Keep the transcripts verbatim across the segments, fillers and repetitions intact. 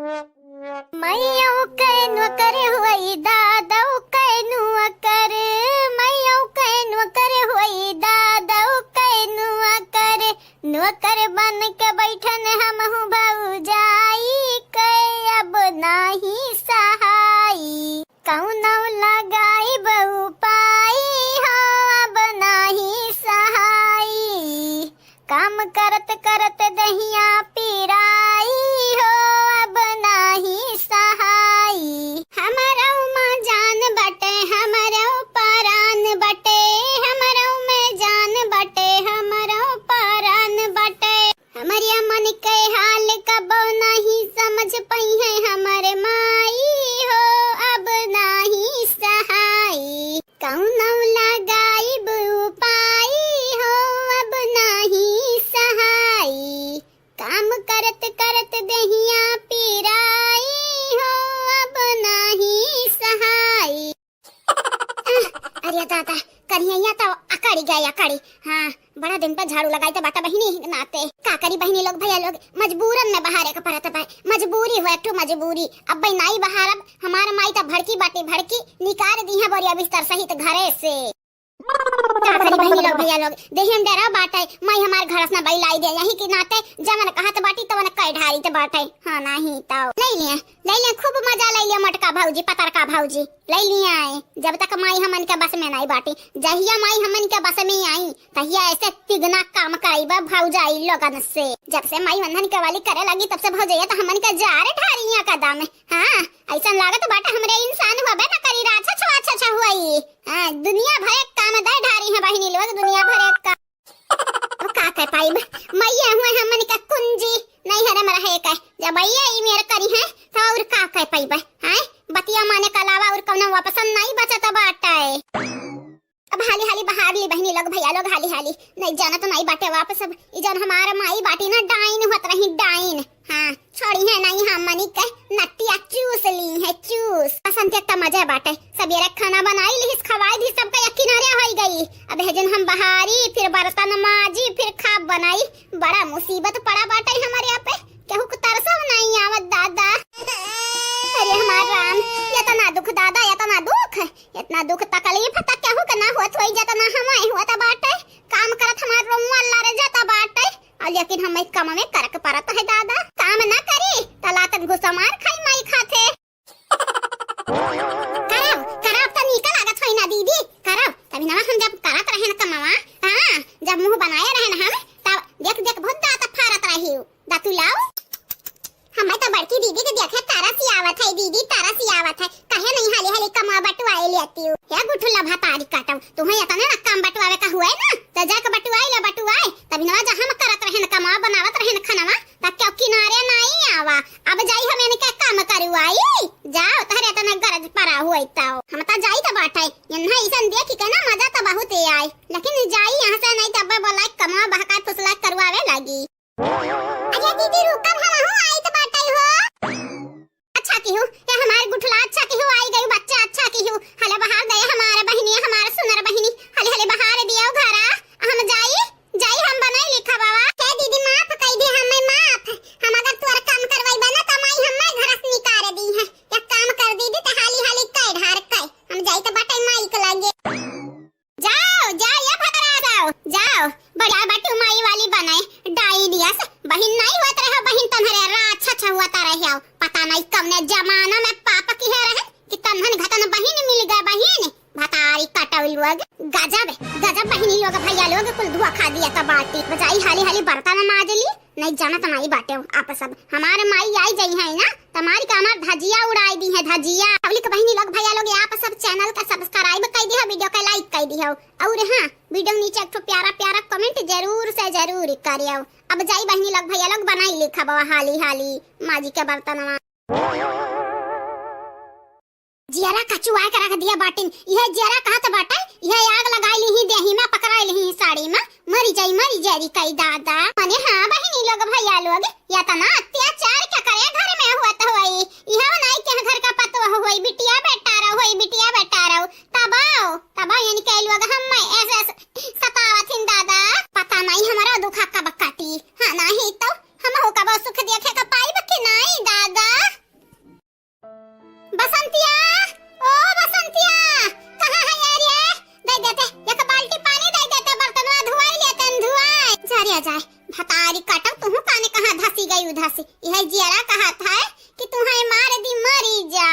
मैयौ कै नौकर हुई दादौ कै नौकर, मैयौ कै नौकर हुई दादौ कै नौकर, नौकर बन के बैठन हमहू भौजाई कै अब नाही सहाई। कौनौ लगाइब उपाई हो अब नाही सहाई। काम करत करत दहिया पिराई हो अब नाही सहाई। हमरौ मा जान बटे, हमरौ परान बटे, हमरौ में जान बटे, हमरौ परान बटे। हमरे मन के हाल कबो नाही समझ पइहैं हमर माई हो अब नाही सहाई। कौनौ लगाइब उपाई हो अब नाही सहाई। काम करत करत दहिया पिराई हो अब नाही सहाई। अरे दादा, करिहैया तो अकड़ी गए, अकड़ी। हाँ, बड़ा दिन पर झाड़ू लगाई तो बाटा बहिनी ही नाते। का करी बहिनी लोग, भैया लोग, मजबूरन में बहारे के पड़त बा। मजबूरी हो, एक ठो मजबूरी। अब भाई नाई बहारब, हमार माई तो भड़की बाटी भड़की, निकार दिहैं बोरिया बिस्तर सहित घरे से। का करी बहिनी लोग, भैया लोग, देही हम डरा बाटे, माई हमार घर से ना बैलाई दे, यही के नाते जवन कहत बाटी तवन कह ढारी त बाटे। हाँ, नाही तो। ले लिए, ले लिए, खूब मजा ले लिए मोटका भौजी, पतरका भौजी, ले लिए आए। जब तक माई हमन के बस में नहीं बाटी, जहिया माई हमन के बस में आई, तहिया ऐसे तिगना काम कराइबा भौजाई लोगन से। जब से माई वंदन के वाली करे लगी, तब से भौजैया तो हमन के जार ठारिया कदम। हाँ, ऐसन लागत बाटे हमरे इंसान होबे न करी, राक्षस वाक्षस हुई। हाँ, दुनिया भर एक काम दे ढारी है बहिनी लोग, दुनिया भर एक काम। अब का कह पाइब, मैया हुए हमन का कुंजी, नैहर में रहे के। जब मैया ई मेर करी है, तो और का कह पाइब? हैं? बतिया माने के अलावा और कौनो ऑप्शन नहीं बचत बाटे। अब हाली हाली बहार ली बहिनी लोग, भैया लोग, हाली हाली। नहीं जाना तो नहीं बाटे वापस। अब ई जौन हमार माई बाटी ना, डाइन होत रही, डाइन। हाँ, छोड़ी है नहीं, हमनी के नटिया चूस ली है, चूस। बसंत एक मजा बाटे, सबेरे खाना बनाई ली, खवाई दी, सबका एक किनारे होई गई। अब है जौन हम बहारी, फिर बर्तन माजी, फिर खाब बनाई, बड़ा मुसीबत पड़ा बाटे हमारे यहाँ पे। केहू के तरसो नहीं आवत दादा। अरे हमार राम, इतना दुख दादा, इतना दुख, इतना दुख तकलीफ त केहू के ना होत होई, जितना हमें होत बाटे। काम करत हमार रोमुआ लड़ जात बाटे, और लेकिन हमें काम में करक परत है दादा। काम ना करी त लातन घुसा मार खाई माई खाते। करब, करब त नीक लागत होई ना दीदी, करब। तभी ना हम जब करत रहे न कमावा, हाँ, जब मुंह बनाए रहे न हम, तब देख देख बहुत दांत फारत रही। दातू लाओ। हमें तो बड़की दीदी के देखे तरस ही आवत है, दीदी तरस ही आवत है। काहे नहीं हाली हाली कमवा बटुआए लेती हूँ? हे गुठुला भतारी काटम, तुम्हें इतना ना काम बटुआवे का हुए ना, तो जाके बटुआई लो, बटुआए। तभी नवा जहाँ हम करत रहे न कमवा, बनावत रहे न खनवा, तब क्यों किनारे नहीं आवा? अब जाई हम इनके काम करवाई। जाओ, तहरे इतना गरज पड़ा हुए तो। हम तो जाई तो बाटे, यन्हा ऐसन देखी के ना मजा तो बहुत ही आए, लेकिन जाई यहाँ से नहीं तब बोला कमवा बहकाए फुसला करवावे लगी। अरे दीदी, रुका, हम हूँ आइत बाटै हो। अच्छा किहू, ये हमार गुठला अच्छा किहू आई गई, बच्चा अच्छा किहू। हले बहार दे हमार बहिनी, हमार सुनर बहिनी, हले हले बहार दियो घरा। हम जाई, जाई हम बनाई लिखा बाबा। हे दीदी, माफ कई दे हमें, माफ। हम अगर तोर काम करवाई बना त माई हमें घर से निकाल दी है। एक काम कर दीदी, त हाली हाली कई ढार कई। हम जाई त बाटै माई के लगे। जाओ, जाओ, ये भकरा जाओ, जाओ। बढ़िया बाटू माई वाली बनाए, डाइनियस। बहिन नहीं होत रहो, बहिन तन्हरे राछा छहुआता रहे आओ। पता नहीं कौने जमाना में पाप किहे रहे कि तन्हन घतन बहिन मिल गए, बहिन। भतारी कटौल लोग। गजब, गजब बहिनी लोग, भैया लोग, कुल धुआ खा दिया था बाटी। बजाई हाली हाली बर्तन माज ली। नहीं जानत नहीं बाटे आप सब। हमार माई आई जाई है ना, तमारी का हमार धजिया उड़ाई दी है, धजिया। पब्लिक बहिनी लोग, भैया लोग, आप सब चैनल का सब्सक्राइब कर दियो, वीडियो का लाइक कर दियो। और हाँ, वीडियो नीचे एक ठो प्यारा प्यारा कमेंट जरूर से जरूर करियो। अब जाई बहिनी लोग, भैया लोग, बनाई लिखा बाबा हाली हाली माजी के बर्तनवा। जियरा कचुआ के रख दिया बाटिन। यह जियरा कहत बाटे, यह आग लगाई ली ही देही में, पकड़ाई ली ही साड़ी में, मरी जाई, मरी जाई कई दादा। मने हाँ बहिनी लोग, भैया लोग, इतना अत्याचार क्या करे घर में होत होई? यह नाई के घर का पतोह होई, बिटिया बेटा रहो, होई बिटिया बेटा रहो। तबाओ, तबाओ यानी के लोग हम ऐसे ऐसे सतावत हिन दादा। पता नहीं हमारा दुखा कब काटी। हाँ नहीं तो हम हो कब सुख देखे का पाइब कि नहीं दादा। जियरा कहत है कि तुहैं मार दी मरी जा।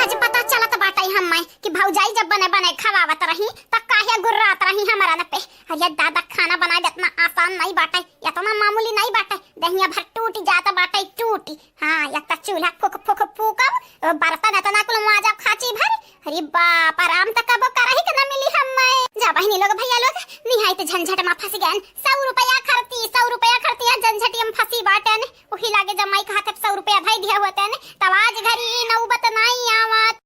आज पता चलत बाटै हम्मै कि भौजाई जब बने बने खवावत रही त काहे गुर्रात रही हमरा न पे। अरे दादा, खाना बनाए एतना आसान नाहीं बाटै, एतना मामूली नाहीं बाटै, देहिया भर टूट जात बाटै, टूट। हाँ, एक त चूल्हा फूक फूक फूकब, बर्तन एतना कुल माजब खाची भर। अरे बाप, आराम त कबो करही के न मिली हम्मै। जा बहिनी लोग, भैया लोग, निहायत झंझट मा फँसि गएन। सौ रुपया खरती, सौ रुपया खरती, या झंझटिया मा फँसी बाटेन। उही लागे जमाई के हाथे सौ रुपया धइ दिहे होतेन, तब आज घरी ई नौबत नाहीं आवत।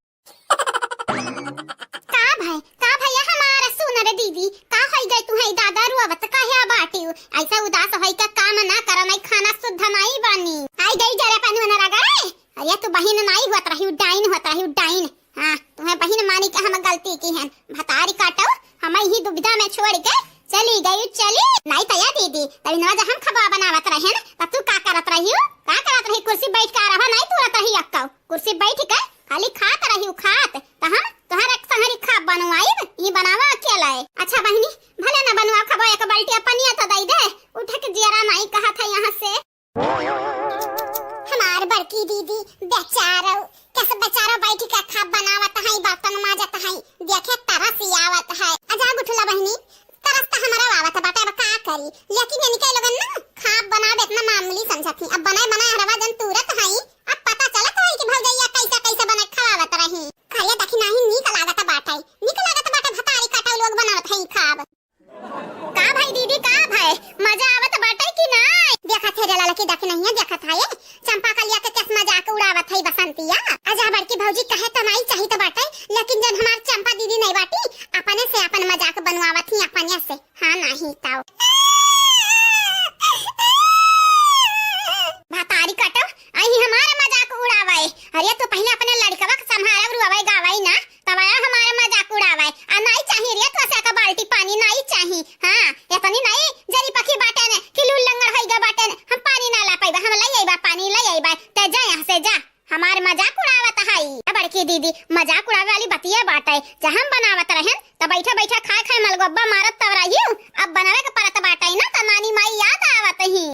का भए, का भए हमार सुनर दीदी, का होइ गए तुहैं दादा, रोवत काहे बाटिउ? अइसा उदास होइ के काम न करा, नाहीं खाना सुद्ध नाहीं बनी। आइ गई जरे पनुआ न रगड़े। अरे तू बहिन नाहीं होत रहिउ, डाइन होत रहिउ, डाइन। हाँ, तुहैं बहिन मानी के हम गलती किहेन। भतारी काटउ, हम्मै इही दुविधा मा छोड़ि के चली गइउ, चली। नाहीं त या दीदी, तब इनवा जब हम खबवा बनावत रहेन, तब तू का करत रहिउ? का करत रही? कुर्सी बैठ के अरहवा नाहीं तूरत रही अक्कउ। कुर्सी बैठ के खाली खात रहिउ, खात। त हम तोहरे संगरी खाब बनवाइब, ई बनावा अकेलइ। अच्छा बहिनी, भले न बनवाउ खबवा, एक बाल्टी पनिया त दइ दे। उठे के जियरा नाहीं कहत है यहाँ से। हमार बड़की दीदी बेचारो, कस बेचारो बैठ के खाब बनावत है, बर्तन माजत है, देखे तरस ही आवत है। आ जा गुठला बहिनी, तरस त हमरा आवत बाटे, अब का करी, लेकिन इनके लोगन ना खाब बनावे एतना मामूली समझत ही। अब बनाए बनाए अरहवा जन तूरत है, अब पता चलत है कि भौजैया कैसे कैसे बनाए खवावत रही। खरिया देखी नाहीं नीक लागत बाटे, नीक लागत बाटे, भतारी काटउ लोग बनावत है खाब। का भए दीदी, का भए? मजा आवत बाटे कि नाहीं? देखत है रे ललकी, देखी नहीं है, देखत है ये चंपा कलिया के कस मजाक उड़ावत है बसंतिया। अजा बड़की भौजी कहे त नाहीं चाहित बाटे, लेकिन जब हमार चंपा दीदी नाहीं बाटी, अपने से अपन मजाक बनवावत ही, अपने से। हाँ, नाहीं तउ। भतारी काटउ, आई हमार मजाक उड़ावे। अरे तू पहिले अपने लड़कवा के संभारव, रुआवे गावे ना। तब आया हमार मजाक उड़ावे। आ नाहीं चाही रे, तोसे एक बाल्टी पानी नाहीं चाही। हाँ, एतनी नाहीं जरी पखी बाटेन कि लूल लंगड़ होइगा बाटेन, हम पानी ना ला पइबा, हम लइ अइबा पानी, लइ अइबा। ते जा यहाँ से जा, हमार मजाक उड़ावत हई। आ बड़की दीदी, मजाक उड़ावे वाली बतिया बाटे, जब हम बनावत रहेन, त बैठे बैठे खाए खाए मलगोब्बा मारत तब रहिउ। अब बनावे के परत बाटे ना, त नानी माई याद आवत ही।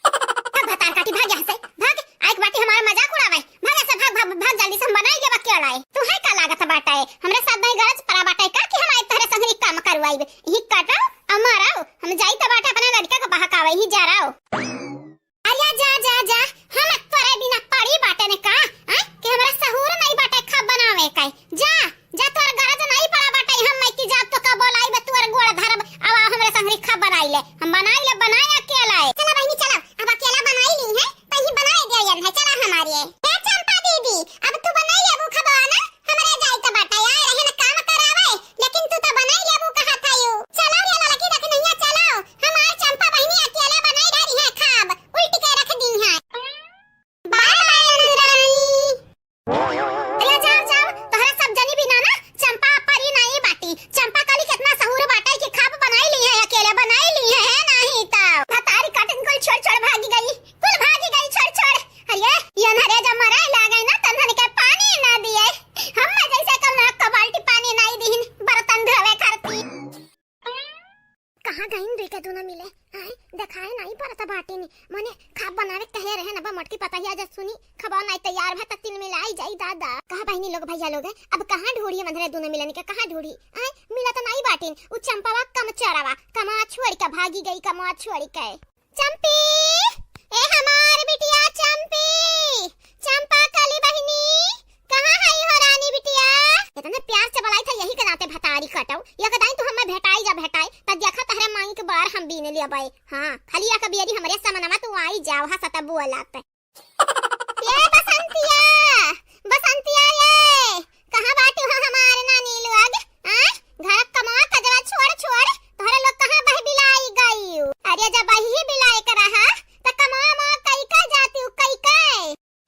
भाग भतार काटी, भाग यहाँ से, भाग। आइक बाटी हमार मजाक उड़ावे। भाग यहाँ से, भाग, भाग, भाग जल्दी से, हम बनाई लेब अकेला है। तुहैं का लागत बाटे, हमरे साथ नाहीं गरज परा बाटे का कि हम आइक तोहरे संगरी काम करवाइब? इही काटो, अमर आओ, हम जाइत बाटे अपने लड़का के बहकावे, इही जा रहो। अरे जा, जा, जा, हम तोरे बिना पड़ी बाटे ने का? हैं? कि हमरा सहूर नाहीं बाटे खाब बनावे का? जा, जा, तोर गरज नाहीं पड़ा बाटे, हम मैं की जाब तोका बोलाइब, तोर गोड़ धरब, अब आ हमरे संगरी खाब बनाई ले, हम बनाई ले, बनाए अकेला है। चला बहिनी, चला, अब अकेला बनाई ली है, त ही बनाए दिया है, चला हमारे। ए चंपा दीदी, अब तू बनाई लेबू खबवा ना, हमरे जाई त बाटे, आए रहे न काम करावे, लेकिन तू त बनाई लेबू कहत हयू। चला रे ललकी, देख नहिया चला, हमार चंपा बहिनी अकेला बनाई डारी है खाब, उल्टी के रख दी है। बाय बाय नंदू रानी। अरे जाओ, जाओ, तोहरा सब जनी बिना ना चंपा परी नाहीं बाटी। चंपा कली केतना सहूर बाटे कि खाब बनाई ली है, अकेले बनाई ली है, है नाहीं त। भतारी काटिन कुल छोड़ छोड़ भागी गई, कुल भागी गई छोड़ छोड़। अरे ये नरे जब मरे लागे ना तन्हन के पानी ना दिए, हम जैसे कल ना कबाल्टी पानी नाहीं दीहिन बर्तन धोवे करती। कहाँ गइन दुई के दुनो मिले? आय, देखाए नाहीं परत बाटिन। मने खाब बनावे के कहे रहे न बा मोटकी पतहिया, जब सुनी खबवा नाहीं तैयार भा त तिलमिलाई जाई दादा। कहा बहिनी लोग, भैया लोग, अब कहाँ ढूढ़ी मनहरे दुनो मिलन के, कहाँ ढूढ़ी? आय, मिलत नाहीं बाटिन। उ चंपावा कम चोरावा, कमवा छोड़ के भागी गई, कमवा छोड़ के। चंपी, ए हमार बिटिया चंपी, चंपा कली बहिनी, कहाँ हई हो रानी बिटिया? इतने प्यार से बुलाई था, यही के नाते भतारी कटऊ। एक दाईं तू हमें भेटाई जा भेटाई, त देखा तहरे मांगी के बार हम बीन लेबै। हाँ, खाली एक बेरी हमरे समनवा तू आई जाओ, हंसत बोलत। ये बसंतिया, बसंतिया ये, कहाँ बाटी हो हमार नानी लोग? आय, घर कमवा कजवा छोड़ छोड़, तोहरे लोग कहाँ बह बिलाई गई? अरे जब बही बिलाई के रहा, त कमवा मा कई का जाती हूँ, कई का?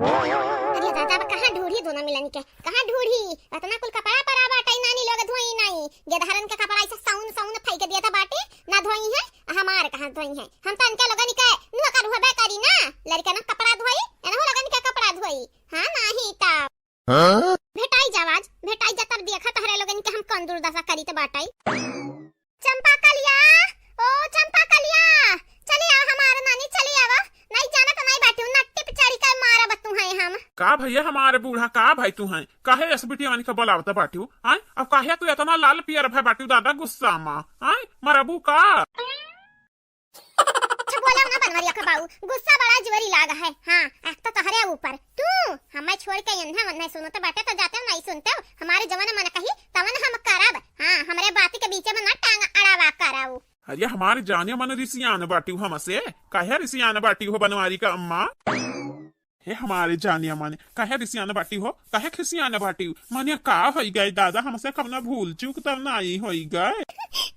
अरे दादा, अब कहाँ ढूढ़ी दुनो मिलन के? कहाँ ढूढ़ी? अतना कुल कपड़ा परा बाटे, नानी लोग धोई नाई। गेदहरन के कपड़ा ऐसे साउन साउन फेंक देत बाटे, ना धोई है, हमार कहाँ धोई है? हम तो इनके लोगन के नौकर हुबे करी ना, लड़कन के कपड़ा धोई, एनहु लोगन के कपड़ा धोई। हाँ, नाही त। हाँ? भेटाई जावा आज, भेटाई जा तब देखा तहरे लोगन के हम कौन दुर्दशा करी त बाटे। चंपा कलिया, ओ चंपा कलिया, चली आवा हमार नानी, चली आवा। नाई जानत नाई बाटू ना, का भइया हमारे बूढ़ा, का भाई तू हैं? काहे एस बिटिया वाली का बोलावत बाटिउ? आय, अब काहे तू एतना लाल पियर भय बाटिउ दादा गुस्सा मा? आय, मरबू का? अच्छा बोला ना बनवरिया का बाऊ, गुस्सा बड़ा जोरी लाग है। हाँ, एक तो तोहरे ऊपर, तू हमें छोड़ के एन्हे ओन्हे सुनत बाटे तो जाते नहीं सुनते हो। हमारे जवन मन कही तवन हम करब। हाँ, हमरे बाती के बीचे में ना टांग अड़ावा कराऊ। अरे हमारे जाने मन रिसियान बाटिउ हमसे, काहे रिसियान बाटिउ हो बनवारी का अम्मा? हे हमारे जानिया मन, काहे रिसियान बाटिउ हो, काहे खिसियान बाटिउ? माने का होई गए दादा, हमसे कवनो भूल चूक तो नाई होई गए?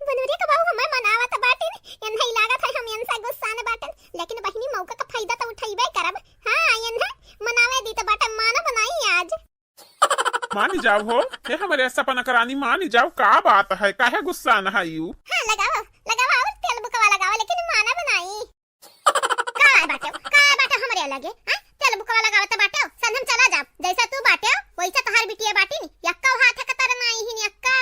बनवरिया का बाऊ हमें मनावत बाटिन, एन्हे लागत है हम एनसे गुस्सान बाटन, लेकिन बहिनी मौका का फायदा तो उठइबे करब। हाँ, एन्हे मनावे दी तो बाटे, मानब नाई आज। मान जाओ हो, हे हमरे सपना करानी, मान जाओ, का बात है, काहे गुस्सान है यू? हाँ, लगाओ, लगाओ और तेल बुकवा लगाओ, लेकिन मानब नाई। काय बाटे, काय बाटे हमरे लगे, हाँ? तेल बुकवा लगावत बाटे, संग हम चला जाब। जैसा तू बाटे, वैसा तोहार बिटिया बाटी नी, यक्का हाथ कतर नाई ही नी, यक्का।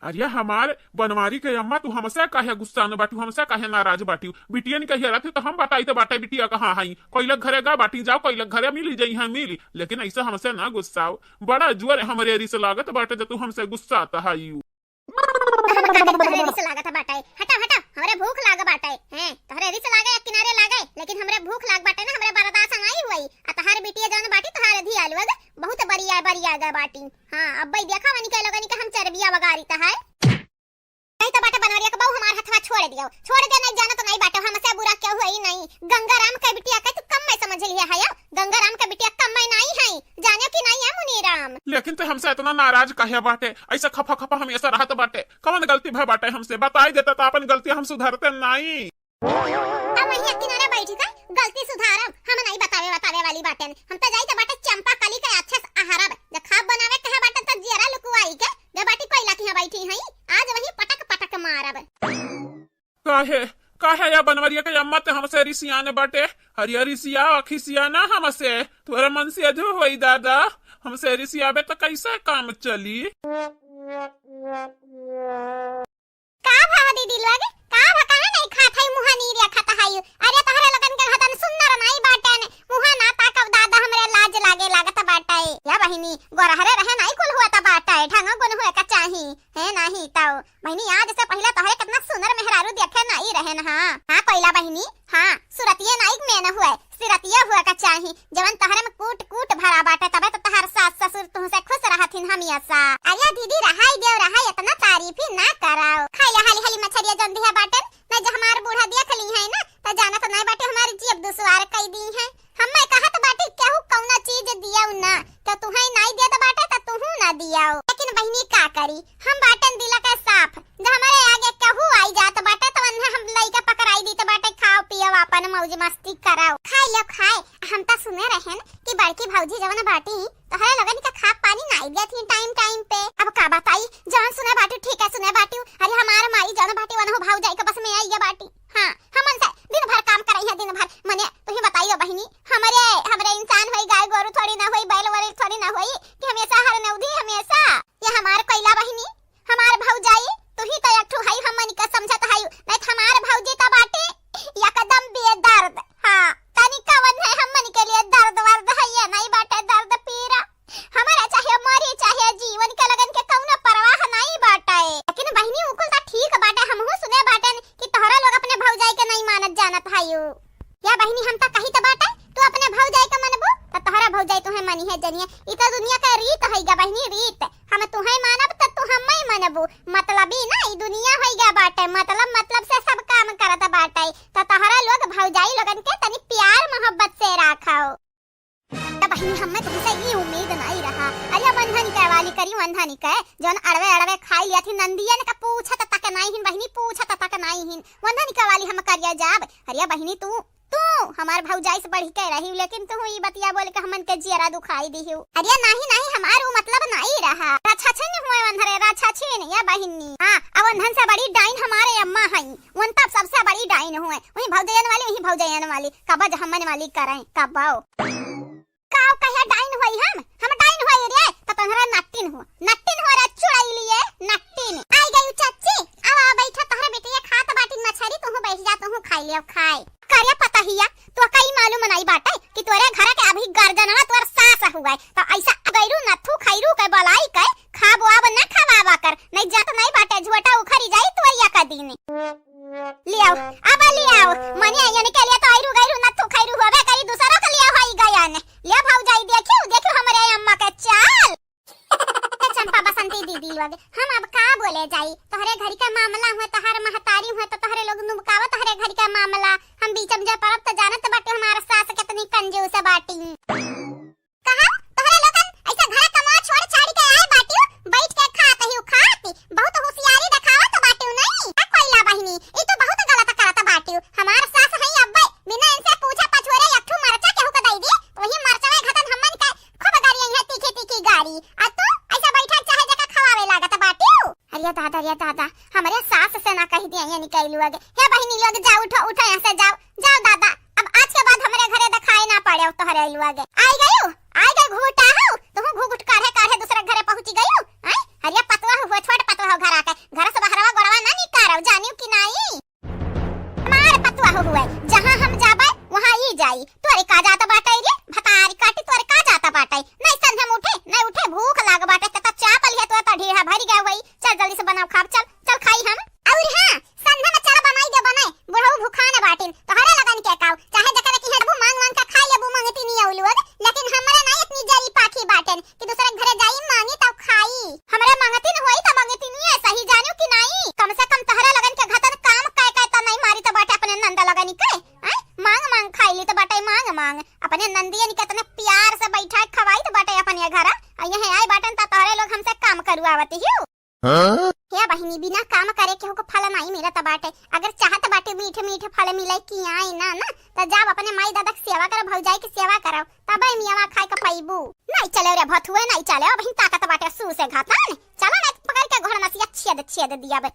अरे हमार बनवारी के अम्मा, तू हमसे काहे गुस्सान बाटू, हमसे काहे नाराज बाटू? बिटियन के हेरत है तो हम बताई तो बाटे बिटिया कहाँ हई। कोई लोग घरे गा बाटी, जाओ कोई लोग घरे मिली जाई है मिली, लेकिन ऐसे हमसे ना गुस्साओ। बड़ा जोर हमरे रिस लागत बाटे जब तू हमसे गुस्सात हई। हम का करी, तोहरे रिस लागत बाटे। हटा, हटा, हमरे भूख लाग बाटे। हैं, तोहरे रिस लागे या किनारे लागे, लेकिन हमरे भूख लाग बाटे ना, हमरे बर्दाश्त नाई हुई। आ तोहार बिटिया जौन बाटी, तोहार धिया लोग बहुत बरिया, बरिया गा बाटी। हाँ, अब भाई देखा वनी के लोगनी के हम चरबिया वगारी त है। नहीं तो बाटे बनवरिया के बहू हमार हथवा छोड़ दियो, छोड़ दे, नहीं जाना तो नहीं बाटे, हमसे बुरा क्यों हुई नहीं। गंगाराम के बिटिया के तू कम में समझ लिया है, गंगाराम के बिटिया कम में नहीं है, जाने की नहीं है मुनीराम। लेकिन तू हमसे इतना नाराज काहे बाटे, ऐसा खफा खफा हमेशा रहत बाटे, कौन गलती भय बाटे हमसे, बताई देता तो अपन गलती हम सुधरते नहीं। अब वहीं किनारे बैठी का गलती सुधारब, हम नहीं बतावे बतावे वाली बाटेन, हम तो जाई तो बाटे चंपा कली के अच्छे से अहरब, जब खाब बनावे कहे बाटे तो जियरा लुकुआई के, जब बाटी कोयला की यहाँ बैठी हई, आज वहीं पटक पटक मारब। काहे, काहे या बनवरिया के अम्मा ते हमसे रिसियान बाटे? हरिया रिसिया, खिसिया ना हमसे, तोरा मन से अधो होई दादा, हमसे रिसियाबे त कैसे काम चली? का भा दीदी लोग, का भा काहे नहीं खात हई, मुँह नीर या खाता हई? अरे तोहरे लोगन के हदन सुंदर नहीं बाटेन, मुँह ना ताकब दादा, हमरे लाज लागे लागत बाटे। या बहिनी, गोरहरे रहे नहीं कुल हुआ त बाटे, ढंग गुन हुए का चाही, है नहीं तौ। बहिनी, आज से पहिले तोहरे कितना सुंदर मेहरारू देखे नाई रहेन। हाँ, हाँ, कोयला बहिनी, हाँ, सुरतिये नाई मेन हुए, सिरतिये हुए का चाही। जवन तोहरे में कूट, कूट भरा बाटे, तबे तो तोहर सास ससुर तुहसे खुश रहथिन हमेशा। अरे दीदी, रहाई देव, रहाई, इतना तारीफ ही ना कराओ। खाइला हाली हाली मछरिया जौन दिहा बाटन, ना जो हमार बूढ़ा देख ली है ना, तो जाना तो नहीं बाटे हमारी जीभ दुश्वार कई दी है। हम्मे कहत बाटी केहू कौनो चीज दियाऊ ना, तो तुहई नाई देत बाटे तो तुहू ना दियाऊ। लेकिन बहिनी का करी, हम बाटन दिल के साफ, जो हमरे आगे केहू आई जात बाटे तो वन्हे हम लइका पकड़ाई दीत बाटे, खाओ पियो आपन मौज मस्ती कराओ। खाई लो खाए, हम तो सुने रहन कि बड़की भौजी जवन बाटी तोहरे लोगन के खाब पानी नाई देत ही टाइम टाइम पे। अब का बताई, जवन सुने बाटी ठीक है सुने बाटी। अरे हमार माई जवन बाटी वनहु भौजाई के बस में आई बाटी। हाँ, हमन से दिन भर काम करई है, दिन भर। मने, तुही बताइयो बहिनी, हमरे, हमरे इंसान होई, गाय गोरू थोड़ी ना होई, बैल वैल थोड़ी ना होई कि हमेशा हर नौधी, हमेशा। ये हमार कोयला बहिनी, हमार भौजाई, तुही तो एक ठो हई, हमन के समझत हई, नहीं तो हमार भौजी तो बाटे एकदम बेदर्द। हाँ, तनी कवन है हमन के लिए दर्द वर्द है, ये नहीं बाटे दर्द पीरा। हमारा चाहे मरी चाहे जीवन के लगन के कौनो परवाह नाई बाटे। लेकिन बहिनी, उ कुल त ठीक बाटे, हमहू सुने बाटेन कि तोहरा लोग अपने भौजाई के नाई मानत जानत हयू। या बहिनी, हम त कही त बाटे, तू अपने भौजाई के मनबू त तोहरा भौजाई तुहे मनी है जनिए। ई त दुनिया के रीत है गा बहिनी, रीत। हम तुहे मानब त तू हम्मे मनबू। मतलबी ना ई दुनिया है गा बाटे, मतलब, मतलब से सब काम करत बाटे। त तोहरा लोग भौजाई लोगन के तनी प्यार मोहब्बत से राखो। त बहिनी, हम्मे तुमसे ई उम्मीद नाई रहा। अरे वंधन के वाली करी, वंधन के, जौन अड़वे अड़वे खाई लिया थी, नंदियन का पूछत तक नाई हिन बहिनी, पूछत तक नाई हिन। वंधन के वाली हम करिया जाब। अरे बहिनी, तू, तू हमार भौजाई से बढ़ी के रही, लेकिन तू ई बतिया बोल के हमन के जियरा दुखाई दिहू। अरे नाही, नाही, हमार उ मतलब नाई रहा। राछछिन हुए वंधरे, राछछिन, या बहिनी। हाँ, अब वंधन से बड़ी डाइन हमारे अम्मा हई। वन तब सबसे बड़ी डाइन हुए। वही भौजयन वाली, वही भौजयन वाली। कबज हमन वाली करें, कबो। काव कहे डाइन होई हम? हम डाइन होई रे, त तोहरा नट्टिन हो, नट्टिन हो रे चुड़ैलिए, नट्टिन। आई गई चच्ची, आवा बैठा, तोहरे बेटिया खात बाटिन मछरी, तोहू बैठ जा, तोहू खाई ले, खाए। करे पतहिया, तो कई मालूम नहीं बाटे कि तोरे घर के अभी गर्जनवा तोर सास हु, हुए। तो ऐसा गैरू नथु खैरू के बलाई के खाब वाब न खवावा कर, नहीं जात नहीं बाटे, झोटा उखरी जाई तोरिया का दीने। लियाओ, अब लियाओ, मने यानी के लिए तो ऐरू गैरू नथु खैरू होबे करी, दूसरों के लिए होई गया ने। ले भौजाई, देखियो, देखियो हमरे अम्मा के चाल। ए चंपा बसंती दीदी लोग, हम अब का बोले जाई? तोहरे घर के मामला हुए, तोहर महतारी हुए, तो तोहरे लोग नुबकावा तोहरे घर के मामला। हम बीच में जे परब तो जानत बाटे हमार सास कितनी कंजूस बाटी। कहा, तोहरे लोगन ऐसा घर कमवा छोड़ छाड़ के आए बाटियो, बैठ के खात ही खात, बहुत होशियारी देखावत बाटियो नहीं। आ कोइला बहिनी, ई तो बहुत गलत करत बाटियो। हमार सास हई अब्बे, बिना इनसे पूछा पछोरे एक ठू मरचा केहू के दई दी, तो वही मरचवा घतन हमन के खूब गारी यहाँ तीखी तीखी गारी। आ तू ऐसा बैठा चाहे जका खवावे लागत बाटियो। अरे दादा, अरे दादा, हमरे सास से ना कह दिया ये निकल लोग। हे बहिनी लोग, जाओ उठो, उठो यहाँ से जाओ, जाओ दादा। अब आज के बाद हमरे घरे दिखाए ना पड़े तोहरे लोग। आई गयो, आई गयो घूटा हो, तुहू घूघूट काढ़े काढ़े दूसरे घरे पहुँची गयो। आय, अरे पतवा हो, छोट पतवा हो घर आके, घर से बहरवा गोड़वा ना निकारो, जानियो कि नाई? हमार पतवा हो हुए, जहाँ हम जाबे, वहाँ ई जाई। तोरे का जात बाटे रे, भतारी काटी, तोरे का जात बाटे? नहीं संझम उठे, नहीं उठे, भूख लाग बाटे, त, त चाप लिहे, तो, त ढीहा भरी गए हुई। चल जल्दी से बनाओ खाब, चल, चल खाई हम। और हाँ, संझा में चल बनाई दे बने, बुढ़ऊ भुखान बाटिन, तोहरे लगन के काऊ, चाहे जकरे की हटबू मांग मांग के खाई लेबू मंगती नहीं आऊ लोग, लेकिन हमरा नहीं इतनी जरी पाखी बाटेन कि दूसरे घरे जाई मांगी तब खाई। हमरे मंगतिन होई त मंगतिनिये सही, जानियो कि नाई? कम से कम तोहरे लगन के घतन काम कह कह त नहीं मारी त बाटे अपने नंद लगन के। आय, मांग मांग खाई ली त बाटे, मांग मांग। अपने नंदियन के इतने प्यार से बैठा खवाई त बाटे अपने घर। आ यहाँ आए बाटन त तोहरे लोग हमसे काम करवावती हियो। हाँ? हे बहिनी, बिना काम करे केहू को फल नाई मिलत बाटे। अगर चाहत बाटे मीठे मीठे फल मिले कि आई ना, ना, त जाओ अपने माई दादा के सेवा करो, भौजाई के सेवा करो, तबे मियावा खाए के पइबू। नाई चले रे भथुए, नाई चले, अबहिन ताकत बाटे सू से घातन। चलो ना पकड़ के घोड़ नसिया छेद छेद दिया बे।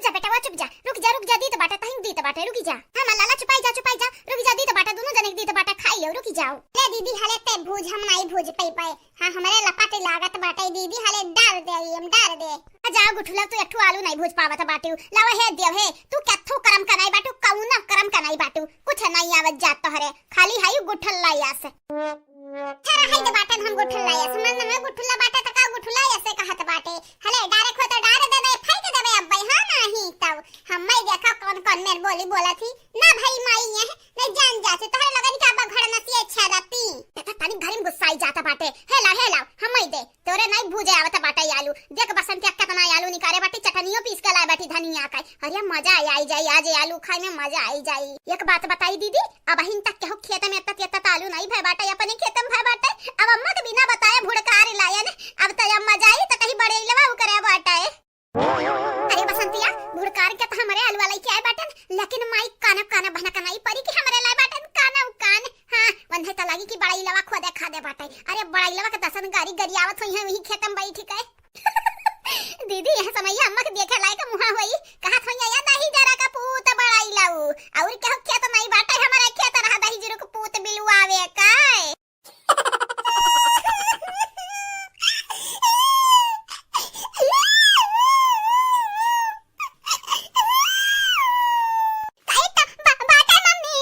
जा बेटवा, चुप जा, रुक जा, रुक जा, दीत बाटे, तहिन दीत बाटे, रुकी जा। हाँ, माँ लाला, चुपाई जा, चुपाई जा, रुकी जा, दीत बाटे, दोनों जने के दीत बाटे, खाई लो, रुकी जाओ। ले दीदी, हले ते भूज, हम नाई भूज पई पाए। हाँ, हमरे लपट लागत बाटे दीदी, हले डार दे, हम डार दे। आ जाओ गुठुला, तू एक ठो आलू नाई भूज पावत बाटे, लावा हे देव हे, तू केथो करम का नाई बाटू, कौनो करम का नाई बाटू, कुछ नाई आवत जात तोहरे, खाली हाई गुठल लाया से। ठहरा है दे बाटन हम गुठुल्ला यस, मन में गुठुल्ला बाटे त का गुठुल्ला यसे कहत बाटे। हले, डारे खो तो डारे देबे, फेंक देबे अब्बे, हाँ नाही तब। हम्मे देखा कौन कौन मेर बोली बोलत ही। ना भाई माई ये, नहीं जान जा से, तोहरे लगन के अब्बा घर नसिए छेदती। देखा तनी घरी में गुस्साई जाता बाटे। हे ला, हे ला, हम्मे दे। तोरे नहीं भूजे आवत बाटे आलू। देख बसंतिया केतना आलू निकारे बाटी, चटनियो पीस के लाए बाटी धनिया का। अरे मजा आई, आई जाई, आज आलू खाए में मजा आई जाई। एक बात बताई दीदी, अबहिन तक केहू खेत में एत्ता तेत्ता आलू नहीं भय बाटे, अपने खेत में भय बाटे। अब अम्मा के बिना बताए भुड़कार लायन, अब तो अम्मा जाई तो कहीं बड़े इलवा उकरे बाटे। अरे बसंतिया, भुड़कार के तो हमरे आलू वाला के आए बाटन, लेकिन माई काना काना बहना का नहीं परी कि हमरे लाए बाटन काना उकान। हाँ, वन्हे तो लागी कि बड़ा इलवा खोदे खादे बाटे। अरे बड़ा इलवा के दसन गारी गरियावत होई है वही खेत में बैठ के। दीदी, यह समैया अम्मा के देखे लायक मुहा होई। कहत होइया, "या दही जरा का पूत बड़ाई लाऊ। और केहू खेत नहीं बाटे, हमारा खेत रहा दही जरू के पूत बिलुआवे का।" काहे त बा-, बाटे मम्मी?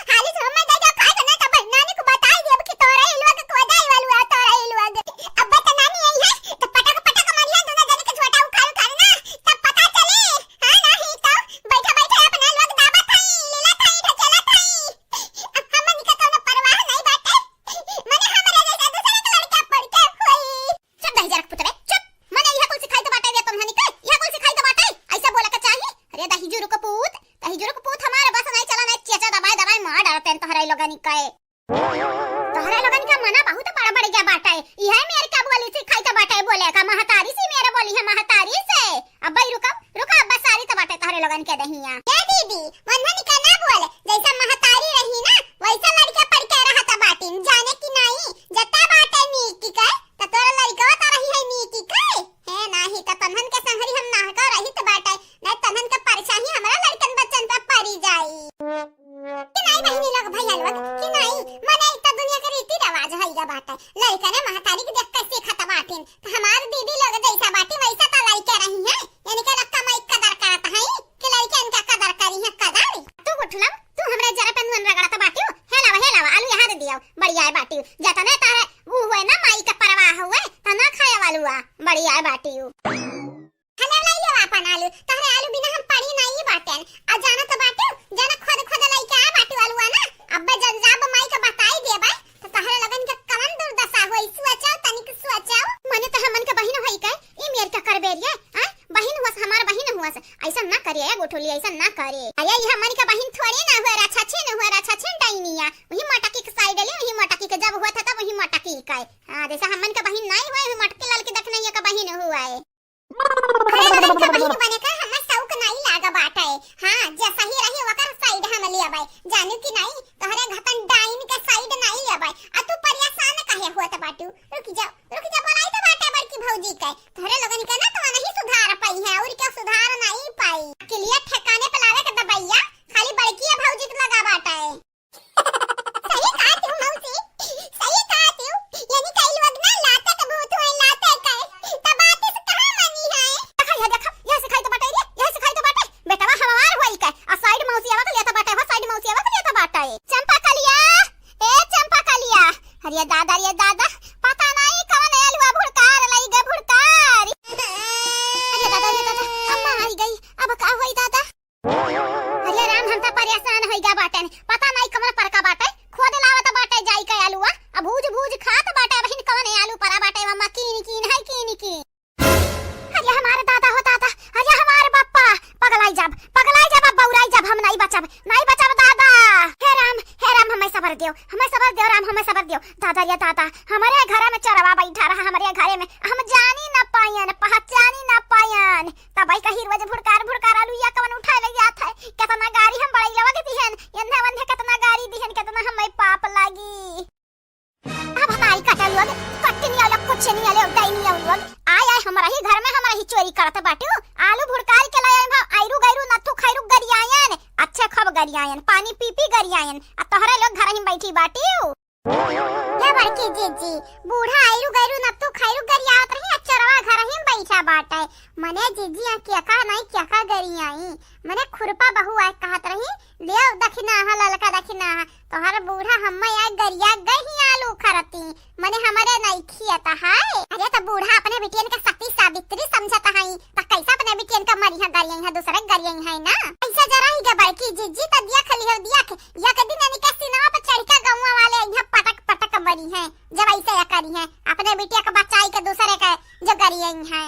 हाली से मम्मी दे दो, खाए के ना तो बहनानी को बताई देब कि तोरे ही लोग को जाई वालू है, तोरे ही लोग। अब तो नानी आई है, तो पटक पटक मारिया दोनों जने के झोटा उखाड़ उखाड़ ना, तब पता चले। हाँ, नाही तो बैठा बैठा अपना लोग दाबत हई, लीला थाई, ढकेला थाई। अब हमनी के कौनो परवाह नहीं बाटे। मने हमरा जैसा दूसरे के लड़का पड़ के होई। चुप दही जरक पुतरे, चुप। मने इहे कुल सिखाई तो बाटे रे तोहनी के, इहे कुल सिखाई तो बाटे। ऐसे बोले के चाही। अरे दही जुरु को पूत, दही जुरु को पूत हमारे बस नहीं चला, नहीं चेचा दबाए दबाए मार डालते हैं तोहरे लोगन के। तोहरे लोगन के मना बहुत बड़ा बढ़ गया बाटे। इहे मेरे का बोली सिखाई तो बाटे बोले का, महतारी से मेरे बोली है महतारी से। अब्बे रुको, रुको, अब्बा सारी तो बाटे तोहरे लोगन के दहिया। ए दीदी, वन्हन के ना बोल, जैसा महतारी रही ना, वैसा लड़के पड़ के रहत बाटिन, जाने कि नाई, जता बाटे नीक के, त तोरा लड़कवा त रही है नीक के। हे नाही, त तन्हन के संहरी हम नाहका रहित बाटे, नहीं तन्हन के परछाई हमरा लड़कन बच्चन पे पड़ी जाई। कि नाई बहिनी लोग, भैया लोग, कि नाई, मने एक त दुनिया के रीति रिवाज है या बाटे, लड़कने महतारी के देख के सीखत बाटिन, त हमार दीदी लोग जैसा बाटी वैसा त लड़के रही है, यानी के रक्का माई कदर करत है। तहरे आलू बिना हम पड़ी नाई बाटेन। आ जाना तो बाटू, जाना खुद खुद लइके आ बाटू आलूआ ना। अब्बे जब जाब माई के बताई देबे, तो तहरे लगन के कवन दुर्दशा होई, सोचो, तनिक सोचो। मने तो हमन के बहिन होई के, ई मेर का करबे रे, आ? बहिन हुअस, हमार बहिन हुअस। ऐसा ना करे, ए गुठुली, ऐसा ना करे। अरे, ई हमन के बहिन थोड़ी ना हुए, राछछिन हुए, राछछिन डाइनिया। वही मोटकी के side ले, वही मोटकी के जब हुआ था, तब वही मोटकी का। हाँ, जैसा हमन के बहिन नाई हुए, वही मोटकी लाल के देखना ये का बहिन हुआ है। अरे, हमन के बहिन बने का हमें शौक नाई लाग बाटे। हाँ, जे सही रही, ओकर side हम लेबै। जानू कि नाई, तोहरे घतन डाइन के side नाई लेबै। आ तू परेशान काहे होत बाटू? रुक जा, रुक जा, बोलाई तो बाटे बड़की भौजी के। तोहरे लोगन के ना तो नहीं सुधार पाई है, और क्या सुधार नहीं पाई। अकेलिया ठिकाने पे लावे के दबैया, खाली बड़की भौजी के लगा बाटे। सही कहा तू मौसी, सही कहा तू। यानी कई लोग ना लाते के भूत हुए, लाते के। तब बात इस कहाँ मानी है? देखा, ये देखा, ये सिखाई तो बाटे रे, ये सिखाई तो बाटे। बेटवा हमार होई के, आ side मौसी आवा के लेता बाटे, हो side मौसी आवा के लेता बाटे। चंपा कलिया, ए चंपा कलिया, अरे दादा, अरे दादा, पता नहीं कवन आलुआ भुड़कार लई गे भुड़कार। अरे दादा, अरे दादा, अम्मा आई गई, अब का होई दादा? अरे राम, हम तो परेशान होई गा बाटेन, पता नहीं कवन परका बाटे, खोद लावत बाटे जाई के आलुआ, अब भूज भूज खात बाटे, बहिन कवन आलू परा बाटे, मम्मा कीन कीन है कीन कीन। अरे हमारे दादा हो दादा, अरे हमारे बापा, पगलाई जाब, पगलाई जाब, अब बौराई जाब, हम नहीं बचब, नहीं बचब दादा। हे राम, हे राम, हमें सबर दियो, हमें सबर दियो राम, हमें सबर दियो। दादा रे दादा, हमारे घर में चोरवा बैठा रहा, हमारे घर में, हम जानी ना पायन, पहचानी ना पायन। तब आई कही रोज भुड़कार भुड़कार आलू या कवन उठा ले जात है, कितना गारी हम बड़ई लवा के दिहन, एन्हे वन्हे कितना गारी दिहन, कितना हमें पाप लागी। अब हमारी कटल लोग, कट्टी नहीं आलो, कुछ नहीं आलो, उठाई नहीं आलो लोग। आय, आय, हमारा ही घर में, हमारा ही चोरी करत बाटू। आलू भुड़कार के लाए हम, आयरू गैरू नथु खैरू गरियायन, अच्छे खब गरियायन, पानी पी पी गरियायन। आ तोहरे लोग घर ही बैठी बाटियो। या बड़की जीजी, बूढ़ा आयरू गैरू नथु खैरू गरियावत रही, आ चोरवा घर ही बैठा बाटे। मने जीजी, आ क्या का नहीं क्या का गरियाई। मने खुरपा बहू आए कहत रही, "लेव दखिनाहा, ललका दखिनाहा।" तोहर बूढ़ा हम्मे आ गरिया गई ही आलू खरती, मने हमरे नइखी अता है। अरे त बूढ़ा अपने बिटियन के सती सावित्री समझत हई, त कैसे अपने बिटियन के मरिहा, गरियई है, दूसरे गरियई है ना। ऐसे जरा ही गे बड़की जीजी त दिया खली हो दिया खे, या के दिन इनके सीनवा पे चढ़ के गौवा वाले यहाँ पटक पटक मरी है, जब ऐसे या करी है, अपने बिटिया के बचाई के दूसरे के जो गरियई है।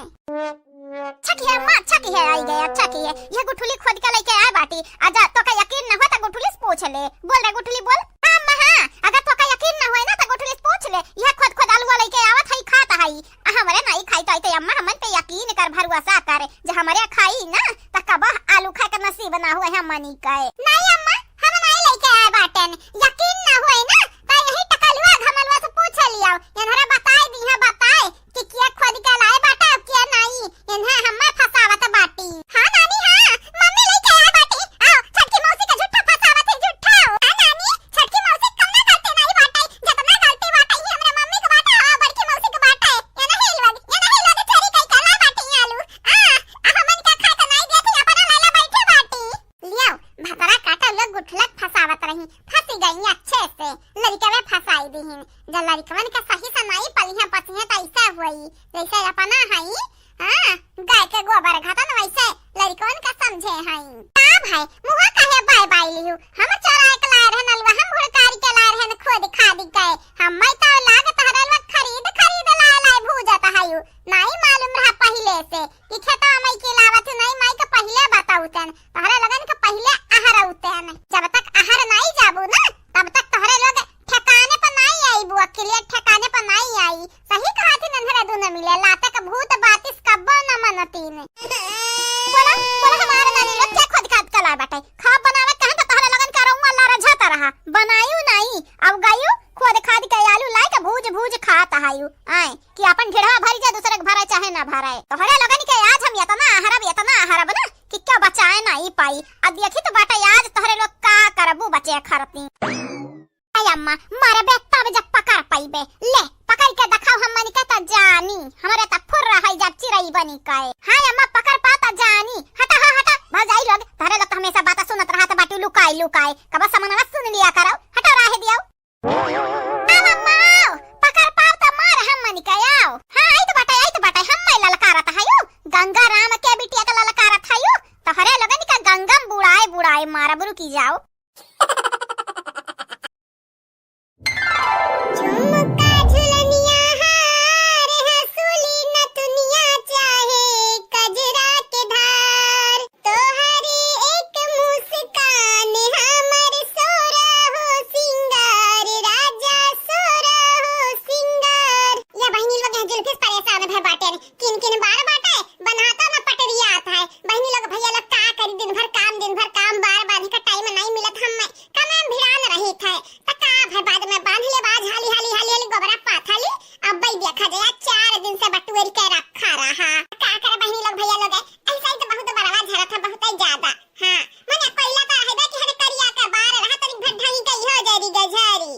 अच्छा किहे अम्मा, अच्छा किहे आई गए, अच्छा किहे। यह गुठुली खोद के लइके आए बाटी। आजा, तोका यकीन न हो त गुठुली से पूछ ले। बोल रे गुठुली, बोल। हाँ अम्मा, हाँ, अगर तोका यकीन न होए ना त गुठुली से पूछ ले। यह खोद खोद आलुआ लइके आवत हई, खात हई। आ हमरे नाई खाई तो आई तो अम्मा हमन पे यकीन कर, भरोसा कर। जे हमरे खाई ना त कबो आलू खाए के नसीब ना हुए हमनी के। नाई अम्मा, हम नाई लइके आए बाटेन। यकीन ना होए ना त यही टकलुआ घमलुआ से पूछ लियाओ। एनहरा बताए दिहा, बताए। कि किया खोद के लाए बाटा, अब किया नाई, इन्हें हम्मे फसावत बाटी। हाँ नानी, हाँ, मम्मी लइके आए बाटी। आओ, छोटकी मौसी के झूठा फसावत है, झूठा। हाँ नानी, छोटकी मौसी कौना गलती नाई बाटे, जितना गलती बाटे, ये हमरे मम्मी के बाटे, हाँ, बड़की मौसी के बाटे। ये नहीं लोग, ये नहीं लोग चोरी कई के ला बाटी आलू। आ, आ हमन का खाए तो नाई देती, अपना लाला बैठे बाटी। लियाओ, भतरा काटा लोग गुठलक फसावत रही, फंसी गई अच्छे से, लड़िकवे फंसाई दीहिन। जब लड़िकवन के सही से नाई पलिहे पसिहे त ऐसे हुई, जैसे अपना हई, हाँ, गाय के गोबर घातन वैसे लड़िकवन के समझे हई। का भाई, मुँह काहे बाय बाय लिहू? हम चोराए के लाए रहन अलुआ, हम भुड़कारी के लाए रहन खोद खादी के। हम मैं तो लाग तहरे अलुआ खरीद खरीद लाए लाए भूजत हयू। नाई मालूम रहा पहिले से कि खेतवा मई के लावत हूँ, नाई माई के पहिले बताउतन। तोहरे लोगन के पहिले अहरउते हैं। जब तक अहर नाई जाबू ना, तब तक तोहरे लोग ठिकाने पर नाई आईबू, अकेले ठिकाने पर नाई आई। सही कहा थी नन्हरे दुनो मिले, लाते के भूत बातिस कब्बो न मनतीन। बोला, बोला हमारे नानी लोग क्या खोद खाद कला बाटे? खाब बनावे कहन तो तोहरे लोगन का रउआ लारा झाता रहा। बनायू नाई, अब गयू खोद खाद के आलू लाए के भूज भूज खात आयू। आए कि अपन ढेढ़वा भरी जाए, दूसरे के भराए चाहे ना भराए। तोहरे लोगन के आज हम इतना अहरब, इतना अहरब ना कि क्या बचाए ना ही पाई। अब देखी तो बाटे आज तोहरे लोग का करबू बचे खरती। आई अम्मा, मारे बे तब जब पकड़ पाइबे। ले, पकड़ के दिखाओ हम मन के त जानी। हमारे त फुर रहा जब चिरई बनी काए। हाँ अम्मा, पकड़ पा त जानी। हटा, हाँ हटा, भौजाई लोग, तोहरे लोग तो हमेशा बात सुनत रहत बाटू लुकाई लुकाई। कब समनवा सुन लिया करो, हटो राह दियो। आओ अम्मा, आओ, पकड़ पाओ त मार हम मन के आओ। हाँ, आई तो बाटे, आई तो बाटे, हम मैं ललकारत हयू, गंगा राम के बिटिया के ललकारत है, जाओ। झुमका झुलनिया हार हंसुली नथुनिया चाहे कजरा के धार, तोहरी एक मुस्कान हमर सोरहो सिंगार, राजा सोरहो सिंगार। या बहिनी लोग यहाँ जुल्फे से परेशान भय बाटे, किन किन बार बाटे, बनाता न पटरियात है। बहिनी लोग, भैया लोग का करी, दिन भर काम, दिन भर काम, बार बांधे का टाइम नहीं मिलत, हम कमे में भिड़ान रही थे। त का भय, बाद में बांध ले, बाज हाली हाली हाली हाली गोबरा पाथली। अब भाई देखा जाए, चार दिन से बटुअर के रखा रहा। का करे बहिनी लोग, भैया लोग, ऐसा ही तो बहुत बड़वा झरा था, बहुत ही ज्यादा। हाँ, मने कोयला तो रहे दे कि हरे करिया के बार रहा, तनिक भर ढंग के इहो जरी गझरी।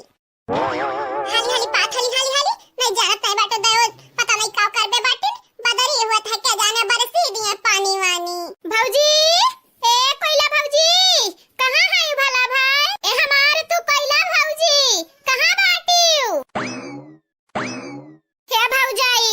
हाली हाली पाथली, हाली हाली, नहीं जानत नहीं बाटो दयो, पता नहीं का करबे बाटिन, बदरी हुआ था, क्या जाने बरसी दिए पानी वानी। भौजी, ए कोयला भौजी, कहाँ है भला भाई? ए हमार तू कोयला भौजी, कहाँ बाटिउ? हे भौजाई,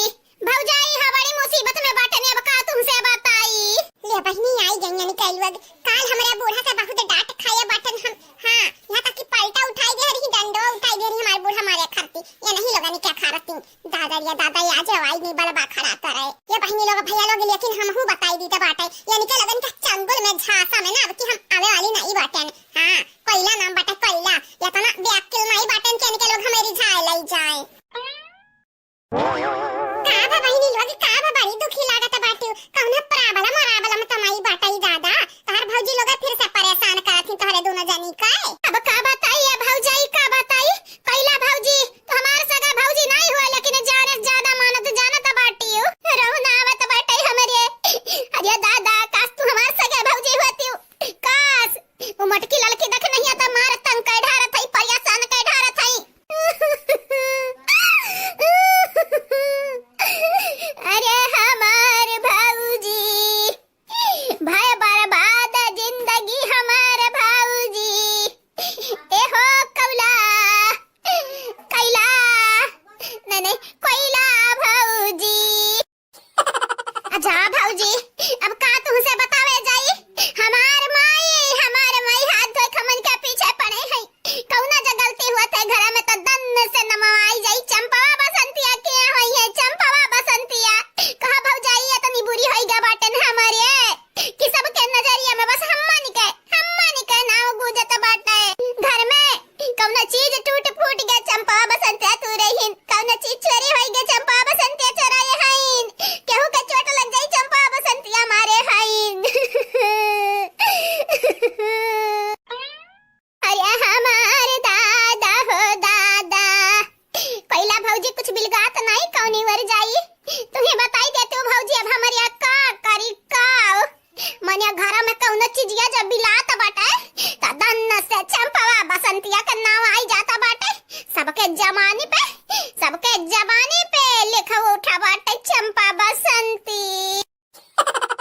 भौजाई, हा बड़ी मुसीबत में बाटन, अब का तुमसे बताई? ले बहिनी, आई गई यानी कई लोग। काल हमरे बूढ़ा से बहुत डांट खाए बाटन हम। हाँ, यहाँ तक कि पलटा उठाई दे रही, डंडो उठाई दे रही हमारे बूढ़ा मारे खरती। ये नहीं लोगन क्या खा रही? दादा रे दादा, या जवाई नहीं बलबा खड़ा करे। ये बहिनी लोग, भैया लोग, लेकिन हमहू बताई दी त बाटे। यानी के लोगन के चंगुल में झांसा में ना, अब कि हम आवे वाली नहीं बाटन। हाँ, कोयला नाम बाटे, कोयला। इतना बेअक्ल नहीं बाटन कि इनके लोग हमें रिझाए ले जाए। का बा बहिनी लोग, का बा, बड़ी दुखी लागत बाटू? कौनो problem वराबलम त नाई बाटई दादा? तोहर भौजी लोग फिर से परेशान करत ही तोहरे दोनों जनी के। अब का बताई ए भौजाई, का बताई? कैला भौजी, तू हमार सगा भौजी नाई हुआ, लेकिन जाने से ज्यादा मानत जानत बाटियो। रहू ना आवत बाटई हमरे। अरे दादा, काश तू हमार सगा भौजी होतियो। काश, वो मोटकी ललकी देख नहीं आता, मार तंग कर ढारत हई, परेशान कर ढारत हई। अरे हमार भौजी, भय बर्बाद जिंदगी हमार भौजी। ए हो कौला, कैला, नहीं, नहीं, कोयला भौजी। अच्छा भौजी, अब का तुमसे बतावे जाई? हमार माई, हमार माई हाथ धोए हमन के पीछे पड़े हैं। कौना जो गलती हुआ थे घर में तो दन्न से नमवाई जाई। चंपवा बसंतिया के होई है, चंपवा बसंतिया। कहा भौजाई इतनी बुरी होई गा बाटन हमारे कि सबके नजरिया में बस हमन के, हमन के नाव गूंजत बाटे। घर में कौनो चीज टूट फूट गया, चंपवा बसंतिया तू रहीन। कौनो चीज चोरी होई गया, चंपवा बसंतिया चोराए हईन। केहू के चोट लग जाई, चंपवा बसंतिया मारे हईन। अरे हमार दादा हो दादा, कैला भौजी कुछ बिलगात नाई कौनी वर जाई। तुम्हें बताई देते हो भौजी, अब हमारे का करी का? मने घर में कौनो चीजिया जब बिलात बाटे, त दन्न से चंपवा बसंतिया के नाव आई जाता बाटे। सबके जबानी पे, सबके जबानी पे लिख उठा बाटे चंपा बसंती।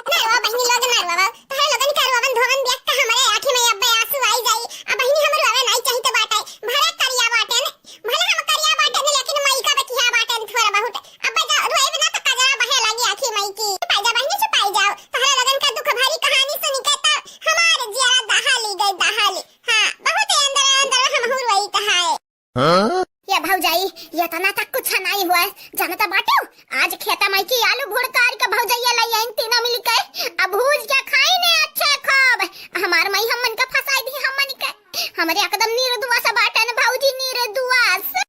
नरवा बहिनी लोग, नरवा बा, तोहरे लोगन के रोवन धोवन देख के हमरे आँखी में अब्बे आंसू आई जाई। आ बहिनी, हम रोवे नाई चाहित बाटे, भले करिया बाटे ने, भले हम करिया बाटे ने, लेकिन मई का बचिया बाटे ने थोड़ा बहुत। अब्बे जा रोइब ना त कजरा बहे लागी आँखी मई की। चुपाई जा बहिनी, चुपाई जाओ, तोहरे लोगन का दुख भरी कहानी सुनी के त हमार जियरा दहाली गई, दहाली। हाँ, बहुत अंदर अंदर हम हूँ रोई कहाए। हाँ? ये भौजाई, ये तना तक कुछ नहीं हुआ। जानता बाटू, आज खेता माई की आलू भुड़कार के भौजैया लाई आइन तीनों मिल के। अब भूज के खाई ने अच्छे खूब। हमार माई हमन का फंसाई दी हमन के। हमरे एकदम निर्दुआ से बाटन भौजी, निर्दुआ से।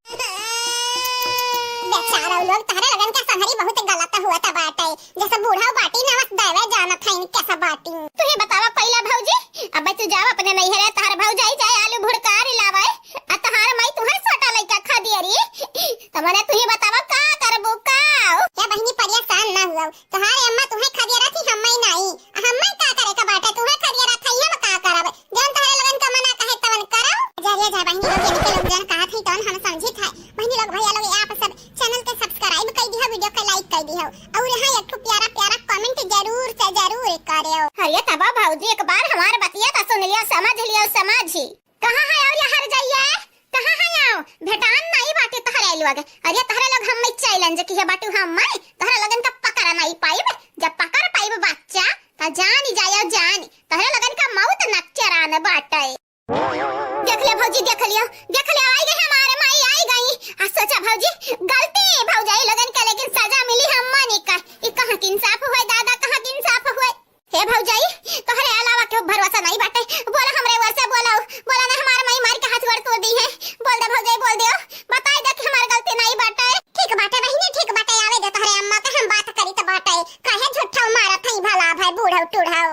बेचारा लोग, तहरे लगन के संहरी बहुत गलत हुआ था बाटे। जैसे बूढ़ा बाटी ना, बस दैवे जानत है इनके सब बाटी। तू ही बतावा पहला भौजी, अब तू जाओ अपने नैहरे, तहार भौजाई जाए आलू भुड़कारी लावे, आ तहार माई तुहर छोटा लइका खा दिया रे। त मने तू ही बतावा का करबू का? क्या बहिनी परेशान ना हुआ, तहार अम्मा तुहे खा दिया रहती, हम्मा ही नहीं, हम्मा का करे का बाटे, तुहे खा दिया रहता, हम का करब? जौन तहरे लोगन का मना कहे तवन करब। जा रे जा बहिनी लोग, इनके लोग जौन कहत है तवन हम समझित है। बहिनी लोग, भैया लोग, आप सब channel के subscribe कर दिया, video के like कर दिया, और हाँ एक ठो प्यारा प्यारा comment जरूर से जरूर करेव। अरे तबा भौजी, एक बार हमार बतिया तो सुन लियो, समझ लियो, समझी। कहाँ है और यहाँ जाइए, कहाँ है आओ? भेटान नहीं बाटे तहरे लोग। अरे तहरे लोग हम challenge किया बाटू, हम तहरे लोगन का पकड़ नहीं पाइब। जब पकड़ पाइब बच्चा, त जानी जायो जानी, तहरे लोगन का मौत नक्चरान बाटे। तोहरे अलावा केहू भरोसा नाहीं बाटे। बोला हमरे ओर से, बोला, बोला ना हमार माई मार के हाथ गोड़ तोड़ दिहे। बोल दे भौजाई, बोल दे, बताई दे कि हमार गलती नाहीं बाटे। ठीक बाटे बहिनी, ठीक बाटे, आवे दे तोहरे अम्मा के, हम बात करी त बाटे। काहे झूठा मारत हई भला भाई बूढ़ऊ टूढ़ऊ।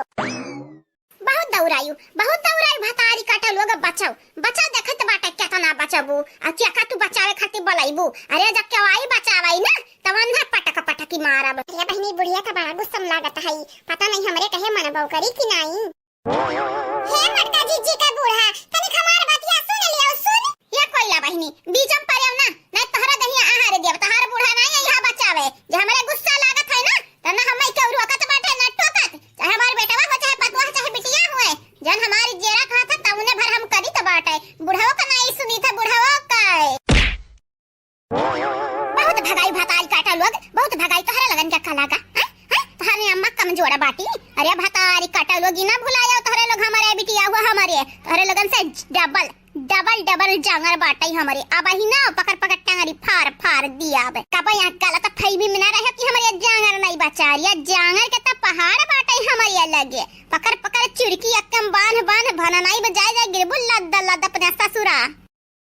बहुत दौड़ायु, बहुत दौड़ायु, भतारी काटा लोग, बचाओ, बचाओ, देखत बाटे केतना बचाबू, आ केका तू बचावे खातिर बोलाइबू। अरे जब केवाई बचावाई ना, तब अंधा पटक पटकी मारब। ये बहिनी बुढ़िया त बड़ा गुस्सा में लागत हई, पता नहीं हमरे कहे मनबो करी कि नाई। हे मोटका जीजी के बूढ़ा, तनिक हमार बतिया सुन लियो, सुन। ये कोइला बहिनी, बीच में पड़ेउ ना, नहीं तोहरा दहिया आहारे देब, तोहार बूढ़ा नाहीं यहाँ बचावे। जे हमरे गुस्सा लागत है ना, त ना हमें केहू रोकत बाटे, ना टोकत, चाहे हमार बेटवा हो, चाहे पतोह, चाहे बिटिया हुए, जन हमारी जेरा कहत है, तउने भर हम करी त बाटे, बुढ़वो का नाहीं सुनी था, बुढ़वो का। बहुत भगाई भतारी काटा लोग, बहुत भगाई। तोहरे लगन के कला का, हैं? हैं? तोहरे अम्मा कमजोर बाटी। अरे भतारी काटा लोग, ई ना भुलाया तोहरे लोग हमारे बिटिया हुआ हमारे, तोहरे लोगन से डबल, डबल, डबल जांगर बाटे हमारे। अब ही ना पकड़ पकड़ टांगरी फार फार दिया अब। कब यहाँ गलत फहमी में ना रहे कि हमारे जांगर नहीं बचा रही है, जांगर के तो पहाड़ बाटे हमारे लगे। पकड़ पकड़ चुड़की अक्कम बांध बांध भननाई बजाए जाए गिरबुल लद लद अपने ससुरा।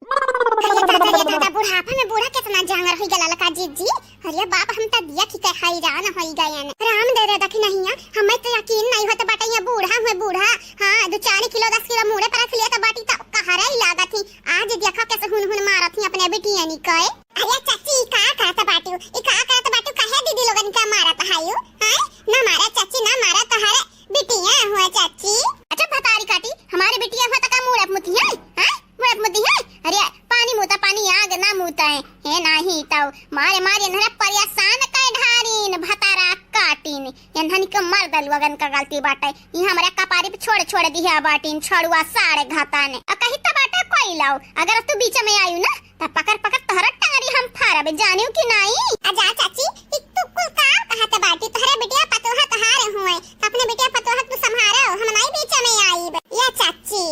अरे दादा, अरे दादा, बुढ़ापा में बूढ़ा केतना जांगर होई गला लका जीजी। अरे बाप, हम त दिया की कह हैरान होई गए हैं। राम दे रे दखिनहिया, हमें तो यकीन नहीं होत बाटे ये बूढ़ा हुए बूढ़ा। हाँ, दो चार किलो, दस किलो मूड़े पर रख लिया त बाटी त कहरे ही लागत ही। आज देखा कैसे हुन हुन मारत ही अपने बिटियनी के। अरे चाची, ई का करत बाटू? ई का करत बाटू? काहे दीदी लोगन का मारत हायू? हैं? ना मारा चाची, ना मारा तोहरे बिटिया हुआ चाची। अच्छा भतारी काटी, हमारे बिटिया हुआ त का मूड़े मुतिया? हैं? मुड़े मुतिया? अरे पानी मुता पानी, आग ना मुता है। हे नाही तौ मारे मारे इन्हरे परेशान कै ढारीन, भतारा काटीन। इन्हन के मर्द लोगन का गलती बाटे, ई हमरे कपारी पे छोड़ छोड़ दिया बाटीन, छड़ुआ साढ़े घाताने। आ कही त बाटे कोई लाओ, अगर तू बीच में आयु ना, त पकड़ पकड़ तोहरा टांगरी हम फारब, जानियो कि नाई? आ जा चाची, ई तू कुल का कहत बाटी, तोहरे बिटिया पतोह तोहार हुए, त अपने बिटिया पतोह तू संभारो, हम नाई बीच में आईब। या चाची,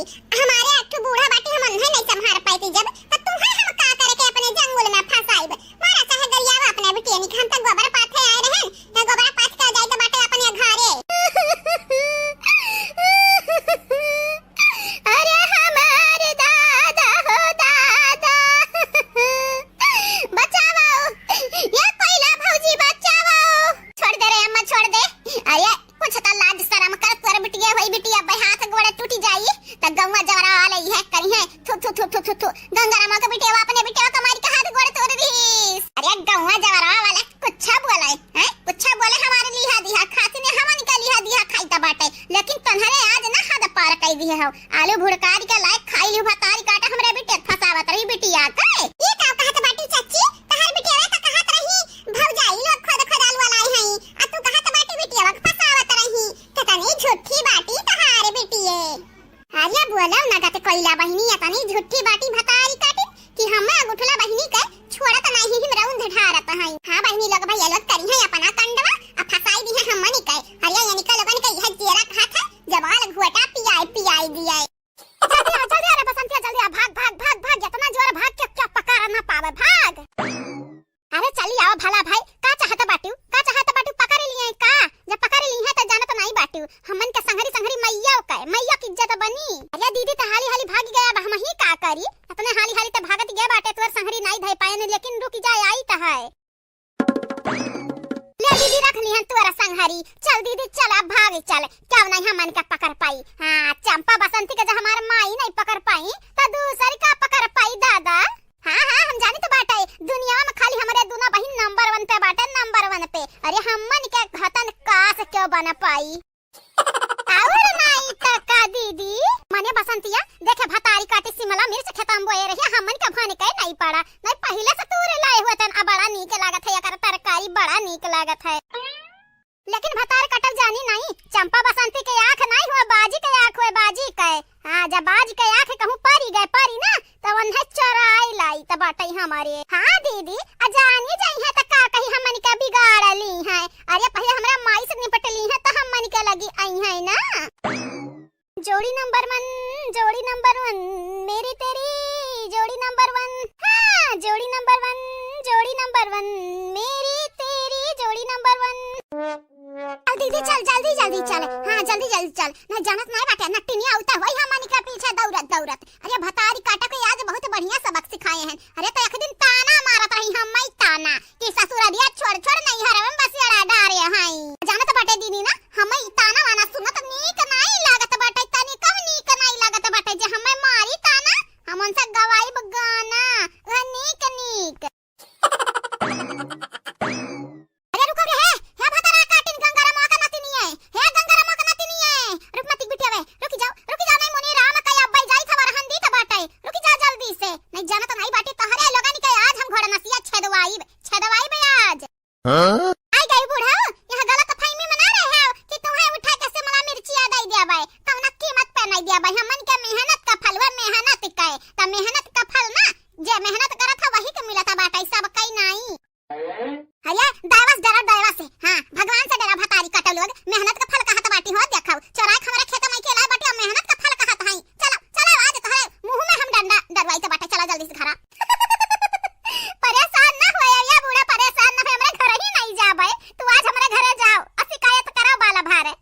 हमारे एक ठो बूढ़ा बाटी, हम उन्हें नहीं संभार पाती जब, त तुम्हें हम का करे के अपने जंगल में फंसाइब? मारा चाहे गरियावा अपने बिटिया निक, हम त गोबर पाथे आए रहन, या गोबर पाथ के जाई त बाटे अपने घरे। अरे हमारे दादा हो दादा, बचाओ, ये कोइला भौजी बचाओ। छोड़ दे रे अम्मा, छोड़ दे। अरे कुछ त लाज शरम कर, तोर बिटिया होई बिटिया, बे हाथ गोड़े टूटी जाई, त गौवा जवरा वाले इहे करिहे, थू थू थू थू थू थू। गंगारामा के बिटिया अपने बिटिया के मारी के हाथ गोड़े तोड़ दीस। अरे गौवा जवरा वाला कुछ बोले, हैं? कुछ बोले हमारे लिहा दिहा, खाती ने हमन का लिहा दिहा खाई त बाटे, लेकिन तन्हरे आज ना हद पार कई दिहे हो। आलू भुड़कारी के लायक खाई लिहु भतारी काटा, हमरे बिटिया फसावत रही बिटिया के। ई का कहत बाटी चाची? तहार बिटिया का कहत रही भौजाई लोग खुद खुद आलू वाला आई हई, आ तू कहत बाटी बिटिया के फसावत रही। कितनी झूठी बाटी तहार बिटिया। अरे बोलो ना गत कोइला बहिनी, इतनी झूठी बाटी भतारी काटी कि हम अगुठला बहिनी के छोड़त नाही, हम रौंद ढारत हई। हाँ बहिनी लोग, भैया लोग करिहे अपना कंडवा, आ फसाई दिहे हमनी के। अरे इनका लोगन के यह जेरा कहत है, जबाल घोटा पियाई पियाई दिए। जल्दी आ, जल्दी आ रे बसंतिया, जल्दी आ, भाग, भाग, भाग, भाग, जितना जोर भाग के क्या पकड़ ना पावे, भाग। अरे चली आवा भला भाई, का चाहत बाटू, का चाहत बाटू, पकड़ लिए का? जब पकड़ ली है त जानत नहीं बाटू, हमन के संघरी संघरी मैया का, मैया की इज्जत बनी। अरे दीदी त हाली हाली भाग गया, अब हम ही का करी, अपने हाली हाली त भागत गया बाटे, तोर संघरी नहीं धई पाए, लेकिन रुक जाए, आई त है। ले दीदी, रख लिहन तोरा संघरी। चल दीदी, चल, अब भाग चल। क्यों नहीं हमन का पकड़ पाई? हाँ, चंपा बसंती के जो हमार माई नहीं पकड़ पाई, तो दूसर का पकड़ पाई दादा? हाँ, हाँ, हम जानी तो बाटे, दुनिया में खाली हमरे दोनों बहिन number one पे बाटे, number one पे। अरे हमन के घतन कास क्यों बन पाई? और नाई त का दीदी? मने बसंतिया, देखे भतारी काटी शिमला मिर्च खेतम बोए रही, हमन के भन के नहीं पड़ा, नहीं पहले से तूर लाए हुए तन, आ बड़ा नीक लागत है, एकर तरकारी बड़ा नीक लागत है। लेकिन भतार कटल जानी नहीं, चंपा बसंती के आँख नहीं हुआ, बाजी के आँख हुए, बाजी के। हाँ, जब बाज के आँख कहूँ परी गए, परी ना, त वन्हे चोराई लाई त बाटई हमरे। हाँ दीदी, आ जानी जइहे त का कही हमन के बिगाड़ लीहे। अरे पहिले हमरा माई से निपट लीहे त हमन के लगी अइहे ना। जोड़ी number one, जोड़ी number one, मेरी तेरी जोड़ी number one। हाँ, जोड़ी number one, जोड़ी number one, मेरी तेरी जोड़ी number one। चल दीदी, चल, जल्दी, जल्दी चल। हाँ, जल्दी, जल्दी चल। नहीं जानत नहीं बाटे, नटिनिया उतर वही हमनी के पीछे दौड़त, दौड़त। अरे भतारी काटा के आज बहुत बढ़िया सबक सिखाए हैं। अरे तो एक दिन ताना मारत रही, हम ही ताना कि ससुररिया छोड़, छोड़ नहीं हरवे में बसेड़ा डारे हैं। जानत बाटे दीदी ना, हम ही ताना वाना सुनत नीक नहीं लागत बाटे, तनी कम नीक नहीं लागत बाटे जे हमें मारी ताना, हम उनसे गवाई गाना, वह नीक नीक। अरे रुको रे, हे, हे भतरा काटिन गंगाराम का नतिनिये, हे गंगाराम का नतिनिये, रुक मत बिटिया वे, रुकि जाओ, रुकि जाओ, नहीं मुनी राम का अब्बई जाई खबर हंदी त बाटे, रुकि जा जल्दी से, नहीं जानत नहीं बाटे तोहरे लोगन के आज हम घोड़ा नसिया छेदवाई, छेदवाई बे आज। हाँ? आई गई बूढ़ा, यहाँ गलत फहमी में ना रहे हो कि तुम्हें उठा के शिमला मिर्चिया दे दिया बाय, कौना कीमत पे नहीं दिया बाय, हमन के मेहनत का फल, वह मेहनत का है, त मेहनत का फल ना जे मेहनत करत ह, वही के मिलत बाटे, सब कई नाई। अरे, दैवा से डरा, दैवा से। हाँ, भगवान से डरा, भतारी काटो लोग। मेहनत का फल कहत बाटी हो, देखो। चोराई के हमरा खेत में खेला बाटी, अब मेहनत का फल कहत हई। चलो, चलो, आज तोहरे मुंह में हम डंडा डरवाई त बाटे, चला जल्दी से घरा। परेशान ना होए, ये बूढ़ा परेशान ना होए, हमरा घर ही नहीं जाबे। तू आज हमरा घरे जाओ, आ शिकायत करो बाला भारे।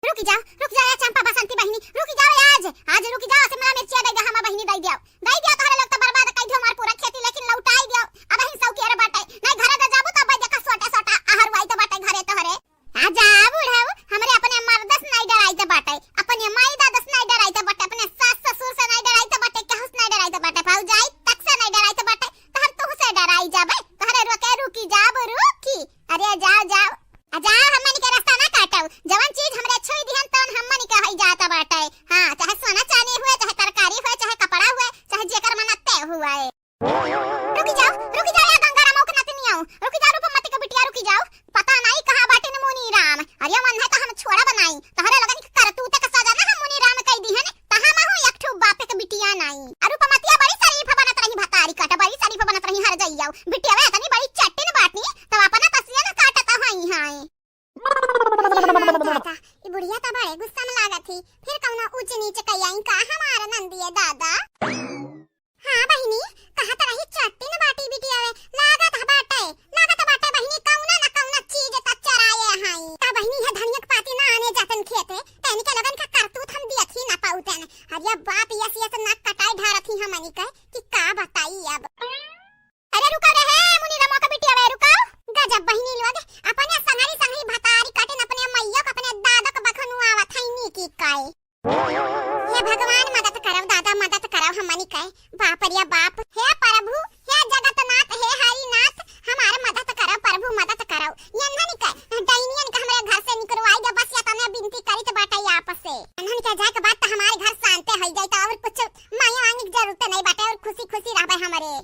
रुकि जाओ, रुकि जाओ, ए चंपा बसंती बहिनी, रुकि जाओ आज, आज रुकि जाओ, शिमला मिर्चिया दे दे, हमार बहिनी दे दियो, दे दियो, तोहरे लोग तो बर्बाद कर दियो हमार पूरा खेती, लेकिन लौटाई दियो, अब ही सौ के बाटे, नहीं घरे दे जाबू तब देखा सोटा सोटा आहरुआई तो बाटे घरे तोहरे। आ जा बूढ़ऊ, हमरे अपने मर्द से नहीं डराई तो बाटे, अपने माई दादा से नहीं डराई तो बाटे, अपने सास ससुर से नहीं डराई तो बाटे, केहू से नहीं डराई तो बाटे, भौजाई तक से नहीं डराई तो बाटे, तो हम तुहसे डराई जाबे, तोहरे रोके रुकि जाब, रुकि, अरे जाओ, जाओ। आ जा, हमनी के रास्ता ना काटो। जवन चीज हमरे छुई दिहन, तवन हमनी के हई जात बाटे। हाँ, चाहे सोना चानी हुए, चाहे तरकारी हुए, चाहे कपड़ा हुए, चाहे जेकर मन ते हुए। रुकि जाओ, रुकि जाओ, या गंगाराम के नतिनिया, रुकि जाओ, रूपमती के बिटिया, रुकि जाओ। पता नहीं कहाँ बाटिन मुनी राम। अरे मन है तो हम छोड़ा बनाई। तोहरे लोगन के करतूत के सजा ना हम मुनी राम कई दिहन। तहाँ महू एक ठो बाप के बिटिया नाई। अरु रूपमतिया बड़ी शरीफ बनत रही, भतारी काटा बड़ी शरीफ बनत रही, हर जइयाऊ। बिटिया वे इतनी बड़ी चट्टिन बाटी, तब अपना तसिया न काटत हई हाय। दादा, ई बुढ़िया तो बड़े गुस्सा में लागत ही, फिर कौनो ऊंच नीच कई आई का हमार नंदिये दादा? हाँ बहिनी, कहत रही चट्टिन बाटी बिटिया वे, लागत ह बाटे, लागत बाटे बहिनी, कौनो न कौनो चीज त चराए हई। का बहिनी, ये धनिया के पाती ना आने जातन खेते, तैनी के लोगन का करतूत हम दियत ही ना पाउतन। अरे बाप, यस यस नाक कटाई ढारत ही हमनी के, कि का बताई अब। अरे रुका रे, हे मुनी रमो के बिटिया वे, रुका। गजब बहिनी लोग, अपने संगरी संगरी भतारी काटिन, अपने मइयो के, अपने दादा के बखनुआवत हई नीकी काई। हे भगवान, मदद करव दादा, मदद करव हमनी के। बाप रे बाप, हे प्रभु, हे जगतनाथ, हे हरिनाथ, हमार मदद करव प्रभु, मदद करव। ये नन के डैनियन के हमरे घर से निकरवाई दे, बस ये तने बिनती करित बाटे आप से। नन के जाए के बाद त हमार घर शांत होइ जाई, त और कुछ मांगे वांगे के जरूरत नहीं बाटे, और खुशी खुशी रहबे हमरे।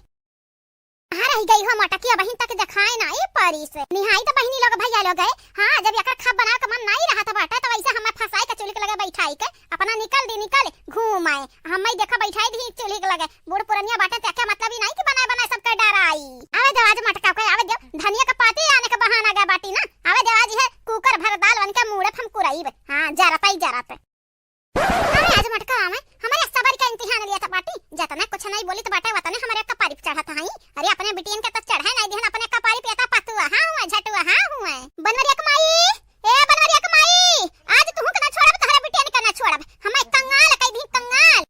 कहाँ रहि गई हो मोटकी, अबहिन तक देखाए नाई परी से। निहाई त बहिनी लोग, भइया लोग है। हाँ, जब एकर खप बनावे के मन नाई रहत बाटे, त वैसे हमें फंसाई के चुलिक लगे बैठाई के, अपना निकल दी, निकल घूम आए। हमें देखा बैठाई दी चुलिक लगे। बूढ़ पुरनिया बाटे, त एके मतलब ही नाई कि बनाए बनाए सबके डराई। आवे दो आज मोटका के, आवे दो। धनिया के पाती आने के बहाना गए बाटी ना। आवे दो आज, ये कुकर भर दाल बन के मूड़े फम कुराइब। हाँ, जरत ही जरत। अरे आज मोटका आवे, हमरे सबर के इम्तिहान लिया त बाटी, जतने कुछ नहीं बोली त बाटे, वतने हमरे कपारी पे चढ़त हई। अरे अपने बिटियन के त चढ़े नहीं दिहन, अपने कपारी पे त पतुआ हाँ हुए, झटुआ हाँ हुए। बनवरिया के माई, ए बनवरिया के माई, आज तुहू के ना छोड़ब, तोहरे बिटियन के ना छोड़ब, हमें कंगाल कई दी, कंगाल।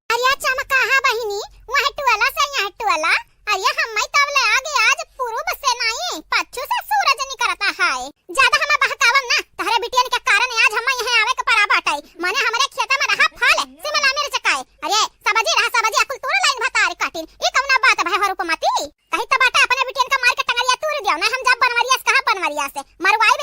अरे चमकाहा बहिनी, वह टुअला से यह टुअला, अरे हम्मै तब ले आगे आज पूरब से नाई, पच्छु से सूरज निकरता है। ज्यादा हमें बहकावम ना, तहरे बिटियन के कारण आज हम्मै यहाँ आवे के पड़ा बाटे। मने हमरे खेता में रहा फल, शिमला मिर्च काए। अरे सब्जी रहा सब्जी, अकुल तोड़ लाइन भतार काटिन। ई कौना बात भय हो रूपमती? कही त बाटे अपने बिटियन का मार के टंगरिया तूर दियो, ना हम जब बनवरिया से कहा बनवरिया से। मरवाई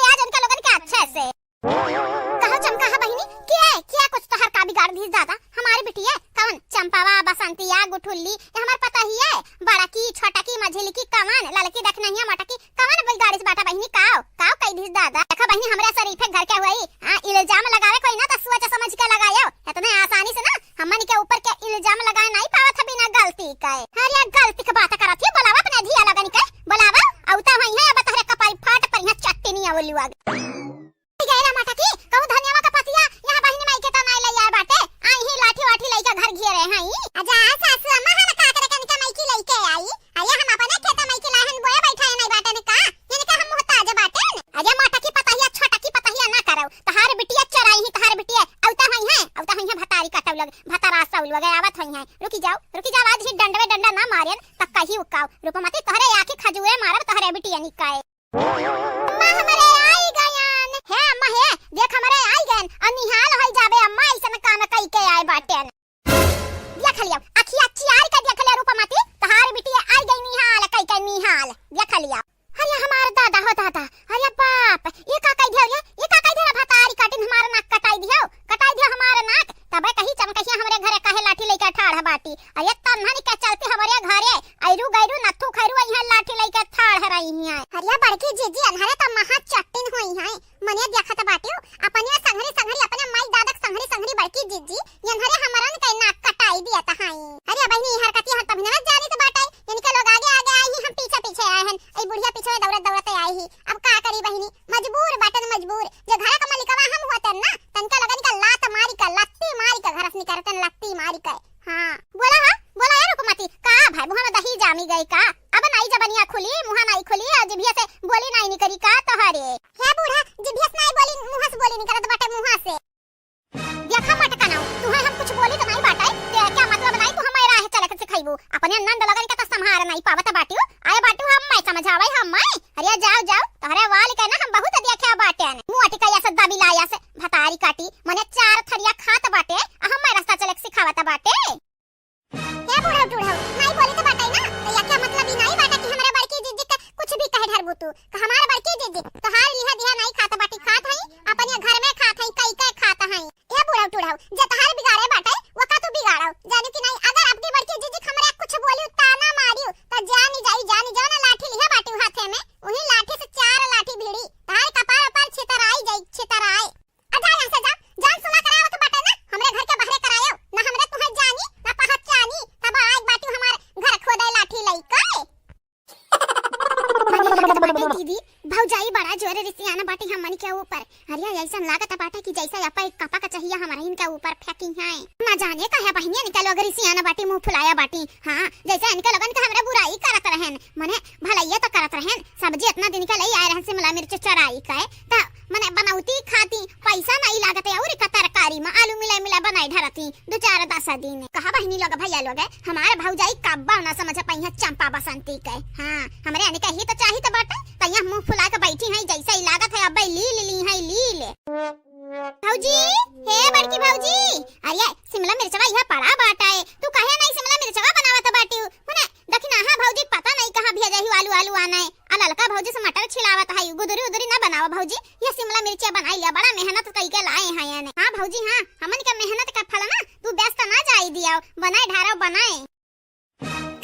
लोग आवत होइहैं। रुकी जाओ, रुकी जाओ, आज ही डंडवे डंडा ना मारेन, त कही उकाओ। रूपमती तोहरे आँखी खजूरे मारब तोहरे बिटिया निकाए। अम्मा हमरे आई गयन। हे अम्मा हे, देख हमरे आई गयन। अ निहाल होई जाबे अम्मा, अइसन काम कई के आए बाटेन। देख लियो, अखिया चियार के देख ले रूपमती, तोहार बिटिया आई गई निहाल, कई के निहाल। देख लियो। अरे हमार दादा हो दादा, अरे बाप, ये का कई दियो रे, ये का कई दियो रे भतारी काटिन, हमार नाक कटाई दियो, कटाई दियो हमार नाक। तबे कही चमकहिया हमरे घरे काहे लाठी लइके ठाढ़ बाटी। अरे तन्हन के चलते हमरे घरे ऐरू गैरू नत्थू खैरू अइहैं लाठी लइके ठाढ़ रही हैं। अरे बड़की जीजी अनहरे त महा चट्टिन होइहैं। मने देखत बाटिउ, अपने संघरी संघरी, अपने माई दादा के संघरी संघरी बड़की जीजी, यनहरे हमरन के नाक कटाई दियत हई। अरे बहिनी, ई हरकतिया हम तभी ना जानित बाटे, इनके लोग आगे आगे आई ही, हम पीछे पीछे आए हन, ई बुढ़िया पीछे दौड़त दौड़त आई ही। अब का करी बहिनी, मजबूर बाटन मजबूर, जे घर का मलिकवा हम होतन ना, तनका लगन का लात मारी का, लत्ती मारी का, घर से निकरतन लत्ती मारी का। हाँ, बोला हा, बोला यार रूपमती, का भाई मुँह में दही जामी गई का? अब नाई जबनिया खुली, मुँह नाई खुली, और जिभिया से बोली नाई निकरी का तोहरे? हे बूढ़ा, जिभिया से नाई बोली, मुँह से बोली निकरत बाटे मुँह से। देखा मटकनऊ, तुहे हम कुछ बोली तो नाई बाटे, ते क्या मतलब नाई तू हमारे राह चले के सिखाइबू? अपने नंद लगन के तो संभार नाई पावत बाटियो, आए बाटियो हम मैं समझावे हम मैं। अरे जाओ जाओ, तोहरे वाल के ना हम बहुत देखे बाटेन। मुँह अटिका या से दबिला या से भतारी काटी, मने चार थरिया खात बाटे, आ हम मैं रास्ता चले के सिखावत बाटे। हे बुढ़ऊ टुढ़ऊ, नाई बोली तो बाटे ना, तो या क्या मतलब ई नाई बाटे कि हमरे बड़की जीजी के कुछ भी कहे ढरबू तू? का हमार बड़की जीजी तोहार लिहा दिहा नाई खात बाटी, खात हई, अपने घर में खात हई, कई के खात हई। हे बुढ़ऊ टुढ़ऊ, जे तोहार बिगाड़े बाटे, वो का तू बिगाड़ो? जानी कि नाई, अगर अपनी बड़की जीजी के हमरे कुछ बोलियो, ताना मारियो, त जानी जाई, जानी जाओ ना लाठी लिहा बाटी हाथे में, वही लाठी से चार लाठी भिड़ी, तोहार कपार पर छितराई जाई, छितराए। आ जा यहाँ से जा, जान सुना करावत बाटे ना, हमरे घर के बहरे करायो, ना हमरे तुहे जानी, ना पहचानी, तब आइल बाटी हमार घर खोदे लाठी लइके। मने लागत बाटे दीदी, भौजाई बड़ा जोर रिसियाना बाटी हमन के ऊपर। अरे अइसन लागत बाटे कि जैसे आपा एक कपा का चाहिया हमरे इनके ऊपर फेंकी हैं। ना जाने काहे बहिनिया इनके लोग रिसियाना बाटी, मुँह फुलाया बाटी। हाँ, जैसे इनके लोगन के हमरे बुराई करत रहेन, मने भलैया तो करत रहेन। सब्जी इतना दिन के ले आए रहेन शिमला मिर्च चराई के, त मने बनौती खाती, पैसा नहीं लागत है, और का तरकारी में आलू मिला मिला बनाई धरती दो चार दस दिन। कहा बहिनी लोग भैया लोग, हमार भौजाई कब्बा ना समझ पाई है चंपा बसंती के। हाँ, हमरे अनिका ही तो चाही तो बाटे, त यहाँ मुँह फुला के बैठी हैं, जैसे ही लागत है अबे लील ली हैं लील। भौजी, हे बड़की भौजी, अरे शिमला मिर्चवा यहाँ पड़ा बाटे, तू काहे नहीं शिमला मिर्चवा बनावत बाटी? मने देखी ना, हाँ भौजी, पता नहीं कहाँ भेजा ही आलू, आलू आना है। आ ललका भौजी से मटर छिलावत है, गुदरी उदरी ना बनावा भौजी, ये शिमला मिर्चिया बनाई लिया, बड़ा मेहनत कई के लाए हैं याने। हाँ भौजी, हाँ, हमन के मेहनत का फल ना तू व्यस्त ना जाई दिया, बनाए ढारो बनाए।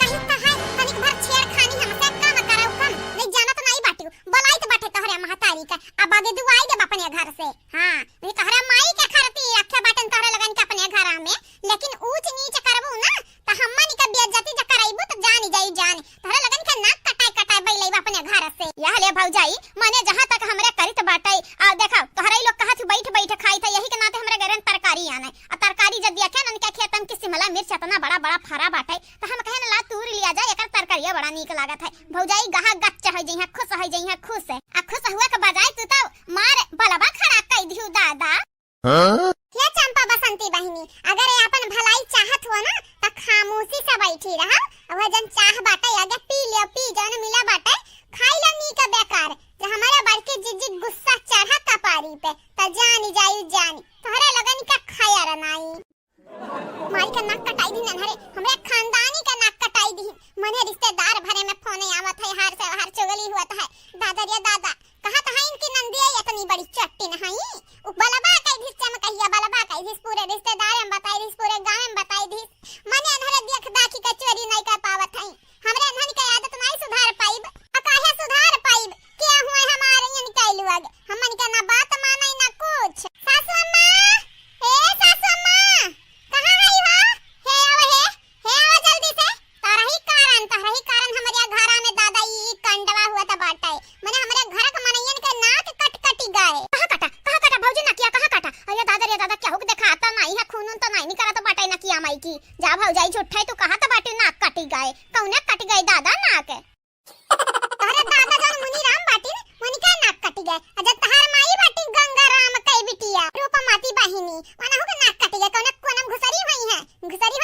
कहीं तो है, तनिक भर छेड़खानी हमसे कम करो कम, नहीं जानत नहीं बाटियो, बोलाई तो बाटे तोहरे महतारी का, अब आगे दुआई देब अपने घर से। हाँ, नहीं तोहरे माई के खरती रखे बाटन तोहरे लगन के अपने घर में, लेकिन ऊंच नीच करबू ना, त हमनी के बेइज्जती जे करइबू त जानी जाई जान। तोहरे लगन के नाक कटाई कटाई बैलइबा अपने घर से। यह ले भौजाई, मने जहाँ तक हमरे करित बाटइ, आ देखा, तोहरे लोग कहत बैठ बैठ खाई था, यही के नाते हमरे घरन तरकारी आने। आ तरकारी जब देखे न इनके खेतन की शिमला मिर्च इतना बड़ा बड़ा फरा बाटइ, त हम कहेन ला तूर लिया जाए, एकर तरकारिया बड़ा नीक लागत है। भौजाई गहा गच है जइहाँ खुश है, जइहाँ खुश है। आ खुश हुआ के बजाय तू तो मार बलबा खड़ा कई दिहू दादा। हाँ? हे चंपा बसंती बहिनी, अगर ये अपन भलाई चाहत हो ना, त खामोशी से बैठी रहो। वह जन चाह बाटे आगे पी लियो, पी जौन मिला बाटे, खाई लो नीक बेकार। जे हमारे बड़की जीजी गुस्सा चढ़ा कपारी पे, त जानी जाई जानी, तोहरे लगन का खयर नाई। माई का नाक कटाई दी नन्हरे, हमरे खानदानी का नाक कटाई दी। मने रिश्तेदार भरे में फोन आवत है, हार से हार चुगली हुआ है। दादा रे दादा, कहत हइन कि नंदिया इतनी बड़ी चट्टिन हई। उ बलबा कई दिस चमकहिया, बलबा कई दिस पूरे रिश्तेदार में बताई दिस, पूरे गाँव में बताई दिस। मने अनहरे देख दाखी के चोरी नहीं कर पावत हई। हमरे अनहन के आदत नहीं सुधार पाइब। आ काहे सुधार पाइब? के हुए हमारे यन कैलुअग? हमन के ना बात माने ना कुछ। सासू अम्मा, ए सासू अम्मा, कहाँ हई हो? हे आव हे। हे आवा जल्दी से, तोरही कारण, तोरही कारण हमरे घरा में दादा ई, ई कंडवा हुआ त बाटे। मने हमरे घर के मनइयन के नाक कट कटी गए। कहाँ कटा, कहाँ कटा भौजी नकिया, कहाँ कटा? अरे दादा रे दादा, केहू के देखाता नहीं है, खून उन तो नहीं निकलत बाटे नकिया माई की। जा भौजाई झूठे तू कहत बाटे नाक कटी गए। कौने कट गए दादा नाक? तोहरे दादा जौन मुनीराम बाटिन, उनका नाक कटी गए। आ जब तहार माई बाटी गंगा राम कई बिटिया, रूपमती बहिनी, वनहु के नाक कटी गए। कौने कोनम घुसरी हुई है, घुसरी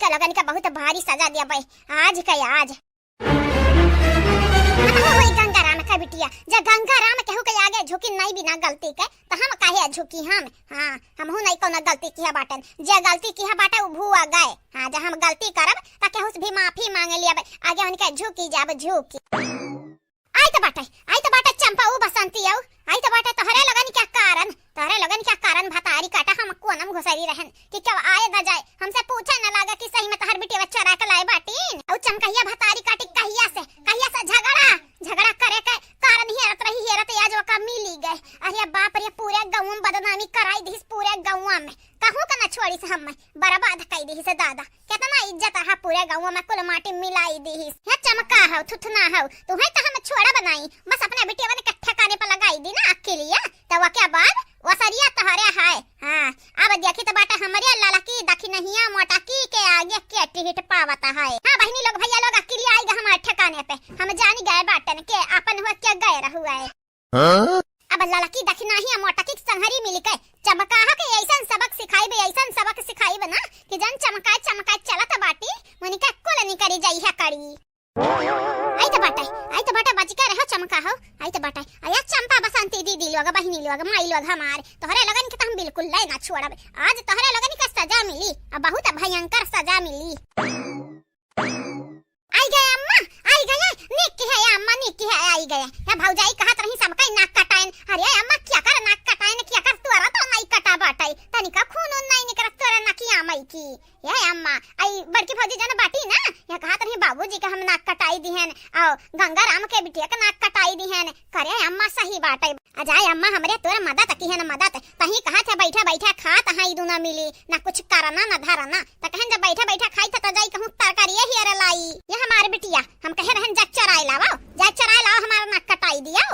लोगन का बहुत भारी सजा दिया बे, आज का आज। अब हो होई गंगाराम का बिटिया, जब गंगाराम केहू के आगे झुकी नहीं बिना गलती के, तो हम काहे झुकी हम? हाँ, हमहू नहीं कौनो गलती किया बाटन, जे गलती किया बाटे उ भुआ गए। हाँ, जब हम गलती करब, तो केहू से भी माफी मांगे लिया बे, आगे उनके झुकी जाब, झुकी। आई त बाटे, आई त बाटे चंपा ऊ बसंती आऊ, आई त बाटे तोहरे लोगन के कारण, तोहरे लोगन के कारण भतारी काटा हम कोनम घुसरी रहन कि केहू आए न जाए, हमसे पूछे न लागे कि सही में तोहर बिटिया चोरा के लाए बाटीन। अउ चमकहिया भतारी काटी कहिया से, कहिया से झगड़ा, झगड़ा करे के कारण हेरत रही, हेरत आज ओका मिली गए। अरे बाप रे, पूरे गाँव में बदनामी कराई दिहिस, पूरे गाँव में। कहूँ का न छोड़िस हम, बर्बाद कई दिहिस दादा। केतना इज्जत रहा पूरे गाँव में, कुल माटी मिलाई दिहिस। हे चमका हौ, थुथना हौ, तुहैं तो हम छोड़ब नाई, बस अपने बिटियवन के ठिकाने पर लगाई दी ना अकिलिया, तो ओके बाद ओसरिया तोहरे है। हाँ, अब देखी तो बाटे हमरे ललकी दखिनहिया मोटकी के आगे के टिहिट पावत है। हाँ बहिनी लोग, भैया लोग, अकिलिया आई गा हमारे ठिकाने पे, हम जानी गए बाटन के आपन हो के गए रहुए। हाँ? अब ललकी दखिनहिया मोटकी के संहरी मिल के चमकाह के ऐसन सबक सिखाइब, ऐसन सबक सिखाइब ना कि जन चमकाए चमकाए चलत बाटी, उनके कुल निकरी जाई है कड़ी। आई त बाटे, आई त बाटे, बच के रहो चमका हो, आई त बाटे। अया चंपा बसंती दीदी लोग, बहिनी लोग, माई लोग हमार, तोहरे लोगन के त हम बिल्कुल ले ना छोड़ब। आज तोहरे लोगन के सजा मिली, अब बहुत भयंकर सजा मिली। आई गए अम्मा, आई गए, निक की है अम्मा, निक की है, आई गए। या भौजाई कहत रही सबका नाक कटाइन। अरे अम्मा, क्या कर नाक कटाइन, क्या कर तोरा तो नहीं कटा बाटे, तनिका खून उन नहीं निकरत तोरा नकिया मई की। ये अम्मा, आई बड़की भौजी जन बाटी ना, या कहत रही बाबूजी के हम नाक कटाई दिहन, और गंगाराम के बिटिया के नाक कटाई दिहन। करे अम्मा, सही बाटे। अजाय अम्मा हमरे तोर मदद किहन मदद। तहीं कहत है बैठा बैठा खात हैं ई दूना मिली, ना कुछ करना ना धरना। त कहन जब बैठा बैठा खाई त, त जाई कहूँ तरकारिये हियर लाई। ये हमार बिटिया, हम कहे रहन जा चराए लावो, जा चराए लावो, हमार नाक कटाई दियो।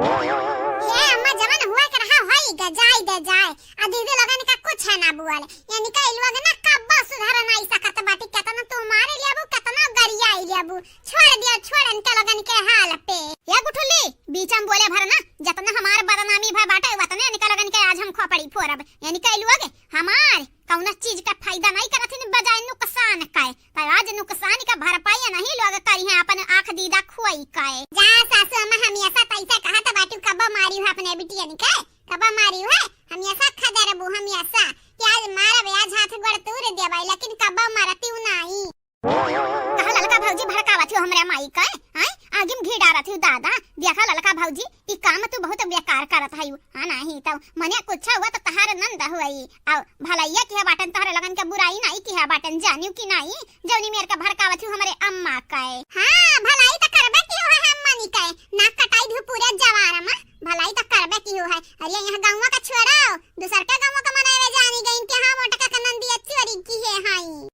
ये अम्मा जवन हुआ के रहा होई ग, जाए दे जाए। आ दीदी लोगन का कुछ है ना बुअल। यानी का ई लोग ना कब्बो सुधर नाई सकत बाटी, केतना तू मारे लियाबू, केतना गरियाई लियाबू। छोड़ दिया, छोड़ इनके लोगन के हाल पे। ये गुठुली, बीच में बोले भर ना, जतना हमार बदनामी भय बाटे, वतने इनके लोगन के आज हम खोपड़ी फोरब। यानी का ई लोग हमार कौनो चीज का फायदा नहीं करत हिन, बजाय नुकसान का। त आज नुकसान का भरपाई नहीं लोग करिहैं अपन आँख दीदा खोई का। जा सासू अम्मा, हमेशा तैसे कहत बाटू, कब्बो मारी हो अपने बिटियन के, कब्बो मारी हो, हमेशा खदेरबू, हमेशा। कि आज मारब, आज हाथ गोड़ तूर देबै, लेकिन कब्बो मारती हूँ नाई। कहा ललका भौजी भड़कावत हो हमरे माई का, हैं? आगिम घी डारत हो दादा। देखा ललका भौजी, ई काम तू बहुत बेकार करत हयू। हाँ, नाही तो मने कुछ हुआ तो तहार नंद हुई। आओ, भलैया किहे बाटन, तोहरे लोगन के बुराई नाही किहे बाटन, जानियो कि नाही? जौनी मेर के भड़कावत हूँ हमरे अम्मा के। हाँ, भलाई तो करबे किहो है अम्मा नी के। नाक कटाई दिहू पूरे जवार में, भलाई तो करबे किहो है। अरे यहाँ गौवा का छोड़ो, दूसर के गौवा का मनावे जानी गई कि हाँ, मोटका का नंदिया चोरी किहे हई।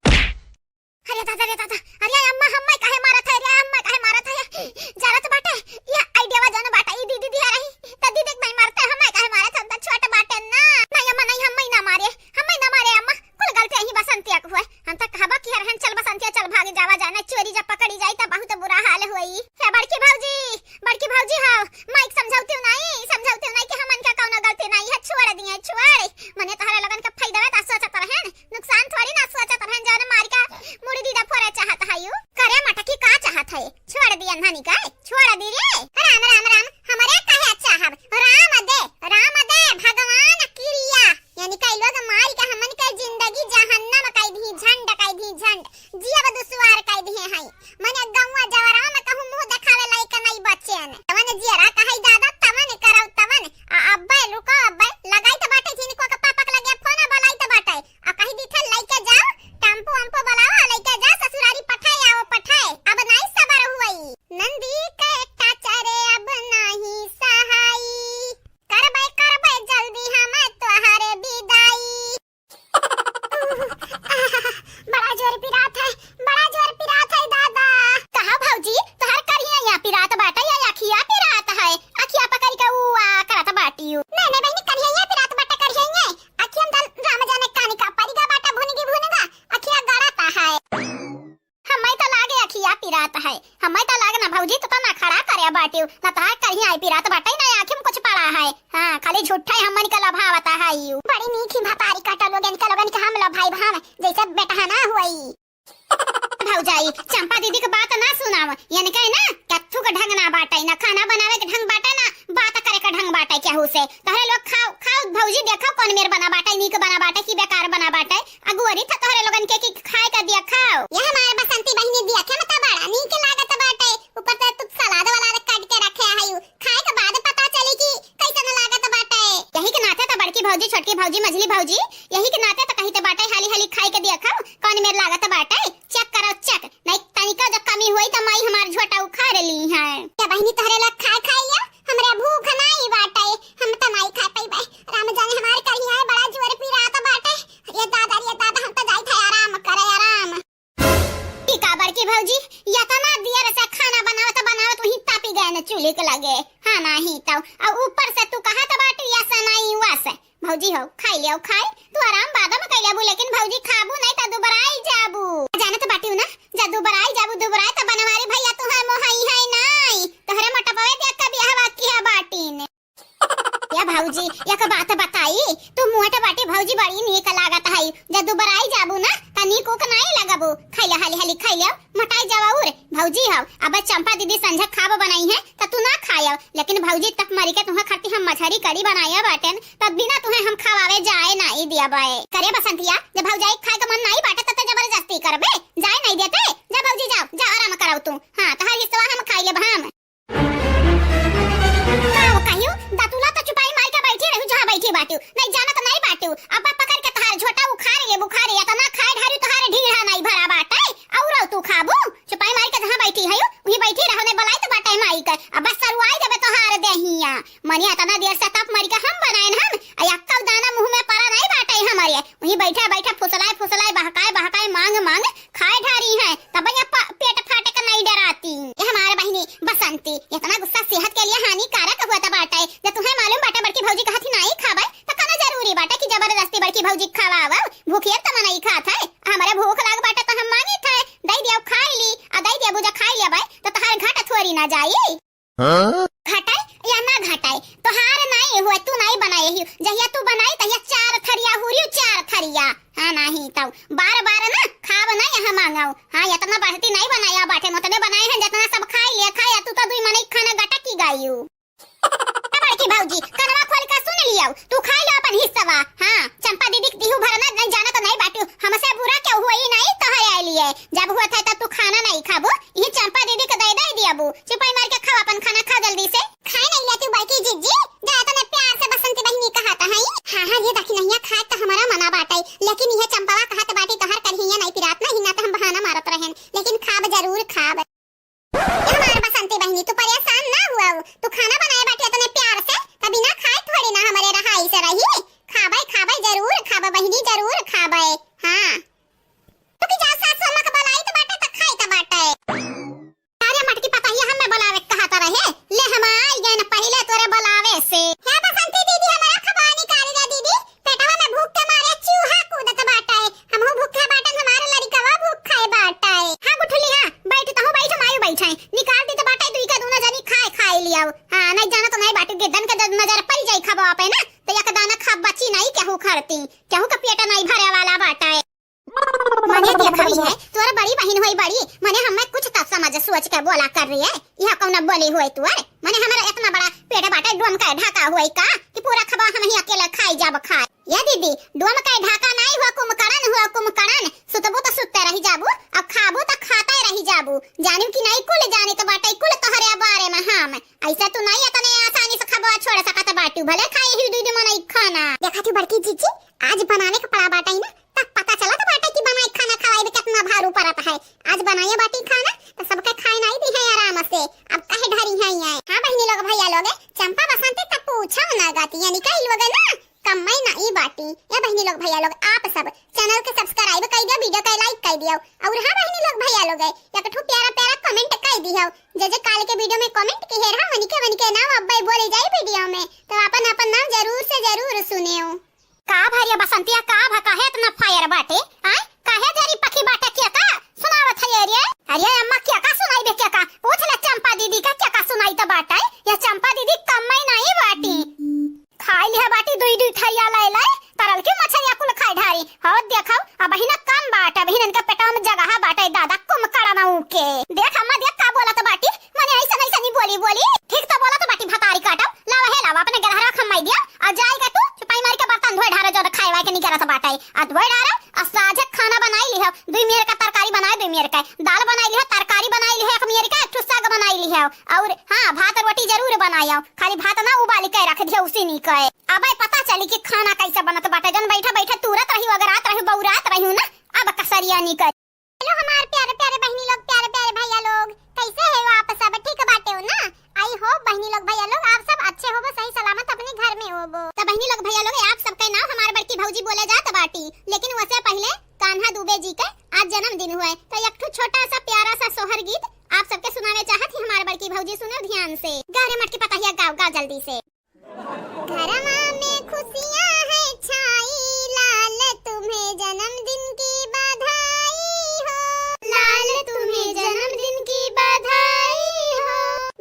अरे दादा रे दादा, अरे अम्मा, हम्मे काहे मारत है? अरे अम्मा काहे मारत है? जरत बाटे, ये आइडिया वा जौन बाटे, ई दीदी दिया रही, त दीदी के नहीं मारते, हम्मे काहे मारत? हम त छोट बाटे ना। नहीं अम्मा, नहीं, हम्मे ना मारे, हम्मे ना मारे अम्मा, कुल गलती यही बसंतिया के हुए। हम त कहबो कि हरहन चल बसंतिया, चल भाग जावा जाने, चोरी जब पकड़ी जाई त बहुत बुरा हाल होई। हे बड़की भौजी, बड़की भौजी हो, माइक समझौती नहीं, समझौती नहीं कि हमन का कौनो गलती नहीं है, छोड़ दिए, छोड़। मने तोहरे लोगन का फायदा बा त सोचत रहन, नुकसान थोड़ी ना सोचत रहन, जौन मारी का मुड़ी दीदा फोरे चाहत है यू। करे मटकी का चाहत है? छोड़ दिए नानी का, छोड़ दी रे। राम, राम, राम, हमरे कहे चाहब, राम दे, राम दे, भगवान किरिया। यानी कई लोग मारी का हमन के जिंदगी जहन्नम कई दी, झंड कई दी, झंड, जियब दुश्वार कई दिहे हई। मने गौवा जवरवा में कहूँ मुँह देखावे लायक नहीं बचेन। तवन जियरा कहई दादा, तवन करौ तवन। आ अब्बे रुको, अब्बे लगाई त बाटे जिनको के पापा के लगे फोन बोलाई त बाटे। आ कही दी थे लइके जाओ, टेम्पो वम्पो बोलाओ, लइके जाओ ससुरारी पठाए आओ पठाए। अब नहीं सबर हुई। नंदी के टचरे अब नहीं सहाई। करबे, करबे जल्दी हम तोहरे विदाई। बड़ा जोर पिरात है, बड़ा जोर पिरात है दादा। कहा भौजी, तोहर करिया या पिरात बाटे या अखिया पिरात है? अखिया पकड़ के ऊ आ करत बाटियो। नहीं, नहीं बहिनी, करिया या पिरात बाटे, करिया या। अखिया में दल राम जाने कानी का परिगा बाटा भुनगी भुनगा, अखिया गड़ाता है। हम्मे त लागे अखिया पिरात है, हम्मे त लागे ना भौजी, तू तो ना खड़ा करे बाटियो, ना तोहार करिया आई पिरात बाटे, ना आँखी में कुछ पड़ा है। हाँ, खाली झूठा ही हमन के लभावता है यू। बड़ी मीठी भतारी काटा लोगन के, लोगन के हम लभाई भाव, जैसे बेटहा ना हुई। जाई, चंपा दीदी के बात ना सुनाव। इनके ना कत्थू के ढंग ना बाटे, ना खाना बनावे के ढंग बाटे, ना बात करे के ढंग बाटे केहू से। तोहरे लोग खाओ, खाओ भौजी, देखो कौन मेर बना बाटे, नीक बना बाटे कि बेकार बना बाटे। अगुअरी था तोहरे लोगन के कि खाए का दिया खाओ। ये हमार बसंती बहिनी दिया के मत बड़ा नीक लागत बाटे। ऊपर से तू सलाद वलाद काट के रखे है, खाए के बाद पता चली कि कैसन लागत बाटे। यही के नाते तो बड़की भौजी, छोटकी भौजी, मझली भौजी, यही के नाते तो कही तो बाटे, हाली हाली खाए के दिया खाओ, कौन मेर लागत बाटे। चेक करो, चेक। नहीं तनिका जब कमी होई त माई हमार झोटा उखाड़ ली है। क्या बहिनी तोहरे लोग खाए खाए लिया? हमरे भूख नाई बाटे, हम त नाई खा पइबे। राम जाने हमार करिया है, बड़ा जोर पिरात बाटे। ये दादा, ये दादा, हम त जाई थे आराम करे, आराम। ई का बड़की भौजी, इतना देर से खाना बनावत बनावत वहीं तापी गए न चूल्हे के लगे। हाँ नाही तो, और ऊपर से तू कहत बाटू या सनाई वस। भौजी हो, खाई लियो, खाई। तू आराम बाद में कइले अबू, लेकिन भौजी खाबू नहीं त दुबराई जाबू। जानत बाटियो ना, जा दुबराई जाबू, दुबराई त बनवारी भैया तू है मोहाई है नाई। तोहरे मोटपवे देख के बियाहवा किया बाटीन। या भौजी, एक बात बताई, तू मोट बाटी भौजी बड़ी नीक लागत है। जा दुबराई जाबू ना, त नीक उक नाई लगबू। खाई ले, हाली हाली खाई ले, मोटाई जावा उर। भौजी हो, अब चंपा दीदी संझा खाब बनाई है, त तू ना खायव, लेकिन भौजी तक मरी के तुहे खातिर हम मछरी करी बनाया बाटेन, तब बिना तुहे हम खवावे जाए नाई दिया बाए। करे बसंतिया, जब भौजाई खाए के मन नाई बाटे, त ते जबरदस्ती करबे? जाए नाई देते? जा भौजी जाओ, जा आराम कराओ तू। हाँ, तोहार हिस्सा हम खाई लेब हम। का हो कहियो, दतुला त चुपाई मार के बैठी रहू, जहाँ बैठी बाटू। नहीं जानत नहीं बाटू। अब पकड़ के तोहार झोटा उखाड़ ले, बुखार, इतना खाए ढारी तोहार ढीढ़ा नहीं भरा बाटे। और तू खाबू? चुपाई मारी के जहाँ बैठी है, वहीं बैठी रहो, ने बलाई तो बाटे माई के। अब बस सरुआई देबे तोहार देहिया। मने इतना देर से तप मरी के हम बनाएन हम, आ अक्कल दाना मुँह में पड़ा नहीं बाटे हमरे। वहीं बैठे बैठे फुसलाए फुसलाए, बहकाए बहकाए, मांग मांग खाए ढारी है। तब ये प-, पेट फाटे के नहीं डराती। ये हमारे बहिनी बसंती, इतना गुस्सा सेहत के लिए हानिकारक हुआ था बाटे। जब तुम्हें मालूम बाटे बड़की भौजी कहत ही नहीं खाबे, तो कना जरूरी बाटे कि जबरदस्ती बड़की भौजी खवावा? भूखिया त मनई खात है, हमरे भूख लाग बाटे त हम मांगी थे, दई दिया खाई ली, आ दई दिया बुझा खाई लिया बाय, त तहार घाटा थोड़ी ना जाई। हाँ? घटाई या ना घटाई, तोहार नाई हुए, तू नाई बनाए ही, जहिया तू बनाई तहिया चार थरिया हुरियो चार थरिया। हाँ नाही तो बार बार ना खाब ना यहाँ मांगाओ। हाँ इतना बढ़ती नहीं बनाया बाटे, मोतने बनाए हैं जितना सब खाई लिया खाया, तू तो दुई मनई खाना गटकी गायू। ए बड़की भौजी, कनवा खोल के सुन लियो, तू खाई लो अपन हिस्सवा। हाँ, चंपा दीदी के दिहू भरना नहीं जाना तो नहीं बाटू, हमसे बुरा क्यों हुआ ही नहीं तोहरे लिए। जब हुआ था तब तू खाना नहीं खाबू, ये चंपा दीदी के दे दे दियाबू। चुपाई मार के खाओ अपन खाना, खाओ जल्दी से। खाए नहीं लेती बड़की जिज्जी, जा तने प्यार से बसंती बहिनी कहत है। हाँ हाँ, ये देखी नहीं खाए तो हमारा मना बाटे, लेकिन ये चंपावा कहत बाटी तोहर कन्हैया नहीं पिरात नहीं ना तो हम बहाना मारत रहेन, लेकिन खाब जरूर खाब। ए हमार बसंती बहिनी, तू परेशान ना हुआ, तू खाना बनाए बाटे इतने प्यार से, त बिना खाए थोड़ी ना हमरे रहाई से रही। खाबे, खाबे, जरूर खाबे बहिनी, जरूर खाबे। हाँ। तू की जा सास अम्मा के बुलाई त बाटे, त खाई त बाटे। अरे मटकी पतहिया हमें बुलावे के कहत रहे, ले हम आई गए न पहिले तोरे बुलावे से। हे बसंती दीदी, हमारा खबानी कारी रे दीदी, पेटवा में भूख के मारे चूहा कूदत बाटे। हमहू भूखे बाटन, हमार लड़िकवा भूखे बाटे। हाँ गुठली, हाँ, बैठ तहू बैठ, मायू बैठे। निकाल दी तो बाटे, दुई का दूना जनी खाए, खाए लियाओ। हाँ, नहीं जाना तो नहीं बाटू, गिद्दन के जब नजर पड़ जाई खाबो आपे ना, तो एक दाना खाब बची नहीं केहू खरती, केहू का पेट नहीं भरे वाला बाटे। मने देखा भी है, तोर बड़ी बहिन होई बड़ी, मने हमें कुछ तब समझ सोच के बोला कर रही है। यह कौन बोली हुए तोर? मने हमारा इतना बड़ा पेट बाटे, डोम का ढाका हुए का कि पूरा खबा हम ही अकेले खाई जाब खाए? ये दीदी, डोम का ढाका नहीं हुआ, कुंभकर्ण हुआ, कुंभकर्ण। सुतबू तो सुतते रही जाबू, अब खाबू तो खाते रही जाबू। जानियो कि नहीं कुल जाने तो बाटे कुल तोहरे बारे में हम। ऐसा तू नहीं इतने आसानी से खबा छोड़ सकत बाटू, भले खाए ही दीदी मनई खाना। देखा तू बड़की जीजी, आज बनावे के पड़ा बाटे ना, तब पता चलत बाटे कि बनाई खाना खवाई में कितना भारू पड़त है। आज बनाए बाटी खाना तो सबके खाए नहीं दी है आराम से। अब कहे ढरी है ये। हाँ बहिनी लोग भैया लोग, चंपा बसंती तक पूछो ना गाती, यानी कई लोग ना कम्मे ना ई बाटी। ये बहिनी लोग भैया लोग, आप सब channel के subscribe कर दियो, video के like कर दियो। और हाँ बहिनी लोग भैया लोग, एक ठो प्यारा प्यारा comment कर दियो। जे जे काल के video में comment किहे रहा, वनिके वनिके नाम अब्बे बोले जाई video में, तो अपन अपन नाम जरूर से जरूर सुनेओ। का भरिया बसंतिया, का भा, काहे इतना fire बाटे? आय, काहे जरी पखी बाटे, के का सुनावत है ये रे? अरे अम्मा, के का सुनाई बे, के का? पूछ ले चंपा दीदी का, के का सुनाई तो बाटे? ये चंपा दीदी कम्मे नहीं बाटी। खाई लिहा बाटी दुई दुई थरिया लाई लाई, तरल की मछरिया कुल खाई ढारी। हो देखो, अब हिना कम बाटे, अब हिनन के पेटवा में जगह बाटे, दादा कुंभकर्ण आ धोए डारे, आ साझे खाना बनाई लिहो, दुई मेर का तरकारी बनाए, दुई मेर का दाल बनाई लिहो, तरकारी बनाई लिहो, एक मेर का एक ठो साग बनाई लिहो, और हाँ, भात रोटी जरूर बनायो, खाली भात ना उबाली के रख दियो, उसी नी कहे। अबे पता चली कि खाना कैसे बनत बाटे, जन बैठा बैठा तुरत रही, अगरात रही, बौरात रही ना, अब कसरिया नी कहे। हेलो हमार प्यारे प्यारे बहिनी लोग, प्यारे प्यारे भैया लोग, कैसे हो आप सब? ठीक बाटे हो ना? I hope बहिनी लोग भैया लोग आप सब अच्छे होबो, सही सलामत अपने घर में होबो। तो बहिनी लोग भैया लोग, आप सबके नाम हमार बड़की भौजी बोले जात बाटी, लेकिन वसे पहले कान्हा दुबे जी के आज जन्मदिन हुए, तो एक ठो छोटा सा प्यारा सा सोहर गीत आप सबके सुनावे चाहत ही हमार बड़की भौजी, सुनो ध्यान से। गा रे मटकी पतहिया गाओ, गा जल्दी से। घरवा में खुशियाँ है छाई, लाल तुम्हें जन्मदिन की बधाई हो। लाल तुम्हें जन्मदिन की बधाई हो।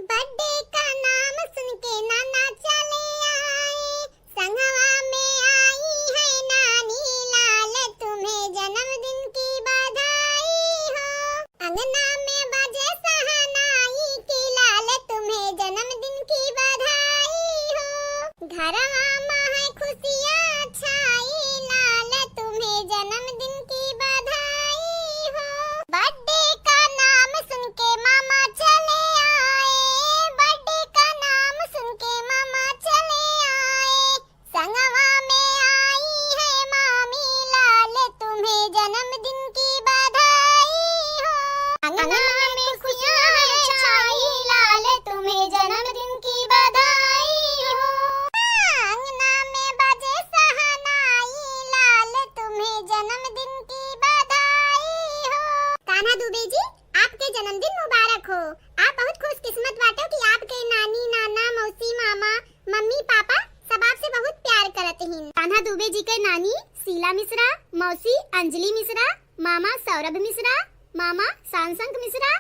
Birthday का नाम सुन के नाना चले आए, संगवा में आई है नानी, लाल तुम्हें जन्मदिन की बधाई हो। अंगना में बाजे शहनाई कि लाल तुम्हें जन्मदिन की बधाई हो। घरवा में है खुशियाँ छाई, लाल तुम्हें जन्मदिन की बधाई हो। Birthday का नाम सुन के मामा चले आए, birthday का नाम सुन के मामा चले आए। संगवा में आई है मामी, लाल तुम्हें जन्मदिन की बधाई हो। अंगना में खुशियाँ है छाई, लाल तुम्हें जन्मदिन की बधाई हो। अंगना में बाजे शहनाई, लाल तुम्हें जन्मदिन की बधाई हो। कान्हा दुबे जी, आपके जन्मदिन मुबारक हो। आप बहुत खुशकिस्मत बाटो कि आपके नानी, नाना, मौसी, मामा, मम्मी, पापा सब आपसे बहुत प्यार करत हिन। कान्हा दुबे जी के नानी शीला मिश्रा, मौसी अंजलि मिश्रा, मामा सौरभ मिश्रा, मामा सांसंग मिश्रा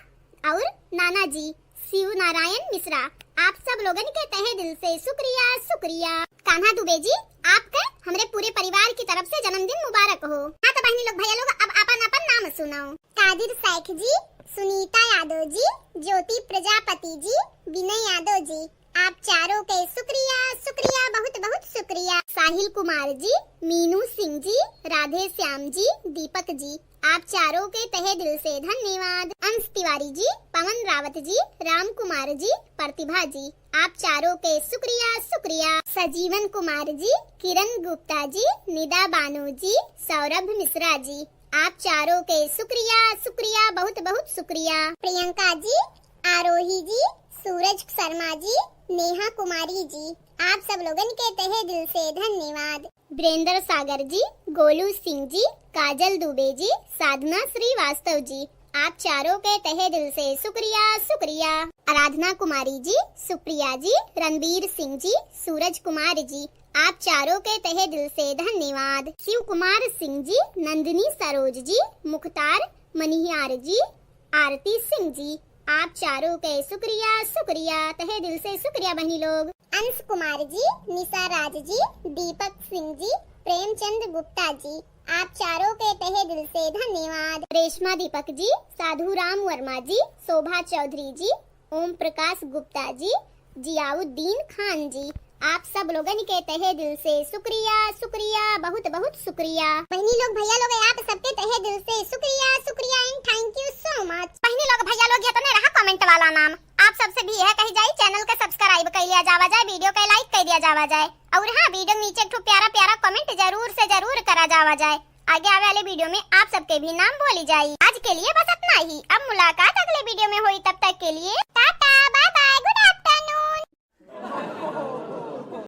और नाना जी शिव नारायण मिश्रा, आप सब लोगन के तहे दिल से शुक्रिया, शुक्रिया। कान्हा दुबे जी, आपके हमरे पूरे परिवार की तरफ से जन्मदिन मुबारक हो। हाँ तो बहिनी लोग, भैया लोग, अब आपन आपन नाम सुनाओ। कादिर शेख जी, सुनीता यादव जी, ज्योति प्रजापति जी, विनय यादव जी, आप चारों के शुक्रिया, शुक्रिया, बहुत बहुत शुक्रिया। साहिल कुमार जी, मीनू सिंह जी, राधे श्याम जी, दीपक जी, आप चारों के तहे दिल से धन्यवाद। अंश तिवारी जी, पवन रावत जी, राम कुमार जी, प्रतिभा जी, आप चारों के शुक्रिया, शुक्रिया। सजीवन कुमार जी, किरण गुप्ता जी, निदा बानो जी, सौरभ मिश्रा जी, आप चारों के शुक्रिया, शुक्रिया, बहुत बहुत शुक्रिया। प्रियंका जी, आरोही जी, सूरज शर्मा जी, नेहा कुमारी जी, आप सब लोगन के तहे दिल से धन्यवाद। वीरेंद्र सागर जी, गोलू सिंह जी, काजल दुबे जी, साधना श्रीवास्तव जी, आप चारों के तहे दिल से शुक्रिया, शुक्रिया। आराधना कुमारी जी, सुप्रिया जी, रणबीर सिंह जी, सूरज कुमार जी, आप चारों के तहे दिल से धन्यवाद। शिव कुमार सिंह जी, नंदिनी सरोज जी, मुख्तार मनिहार जी, आरती सिंह जी, आप चारों के शुक्रिया, शुक्रिया, तहे दिल से शुक्रिया बहिनी लोग। अंश कुमार जी, निशा राज जी, दीपक सिंह जी, प्रेमचंद गुप्ता जी, आप चारों के तहे दिल से धन्यवाद। रेशमा दीपक जी, साधु राम वर्मा जी, शोभा चौधरी जी, ओम प्रकाश गुप्ता जी, जियाउद्दीन खान जी, आप सब लोगन के तहे दिल से शुक्रिया, शुक्रिया, बहुत बहुत शुक्रिया। बहिनी लोग, भैया लोग, आप सबके तहे दिल से शुक्रिया, शुक्रिया and thank you so much। बहिनी लोग, भैया लोग, इतने रहा comment वाला नाम। आप सबसे भी यह कही जाई, channel के subscribe कर लिया जावा जाए, video के like कर दिया जावा जाए, और हाँ, video नीचे एक ठो प्यारा प्यारा comment जरूर से जरूर करा जावा जाए। आगे आवे वाले video में आप सबके भी नाम बोली जाई। आज के लिए बस इतना ही, अब मुलाकात अगले video में होई, तब तक के लिए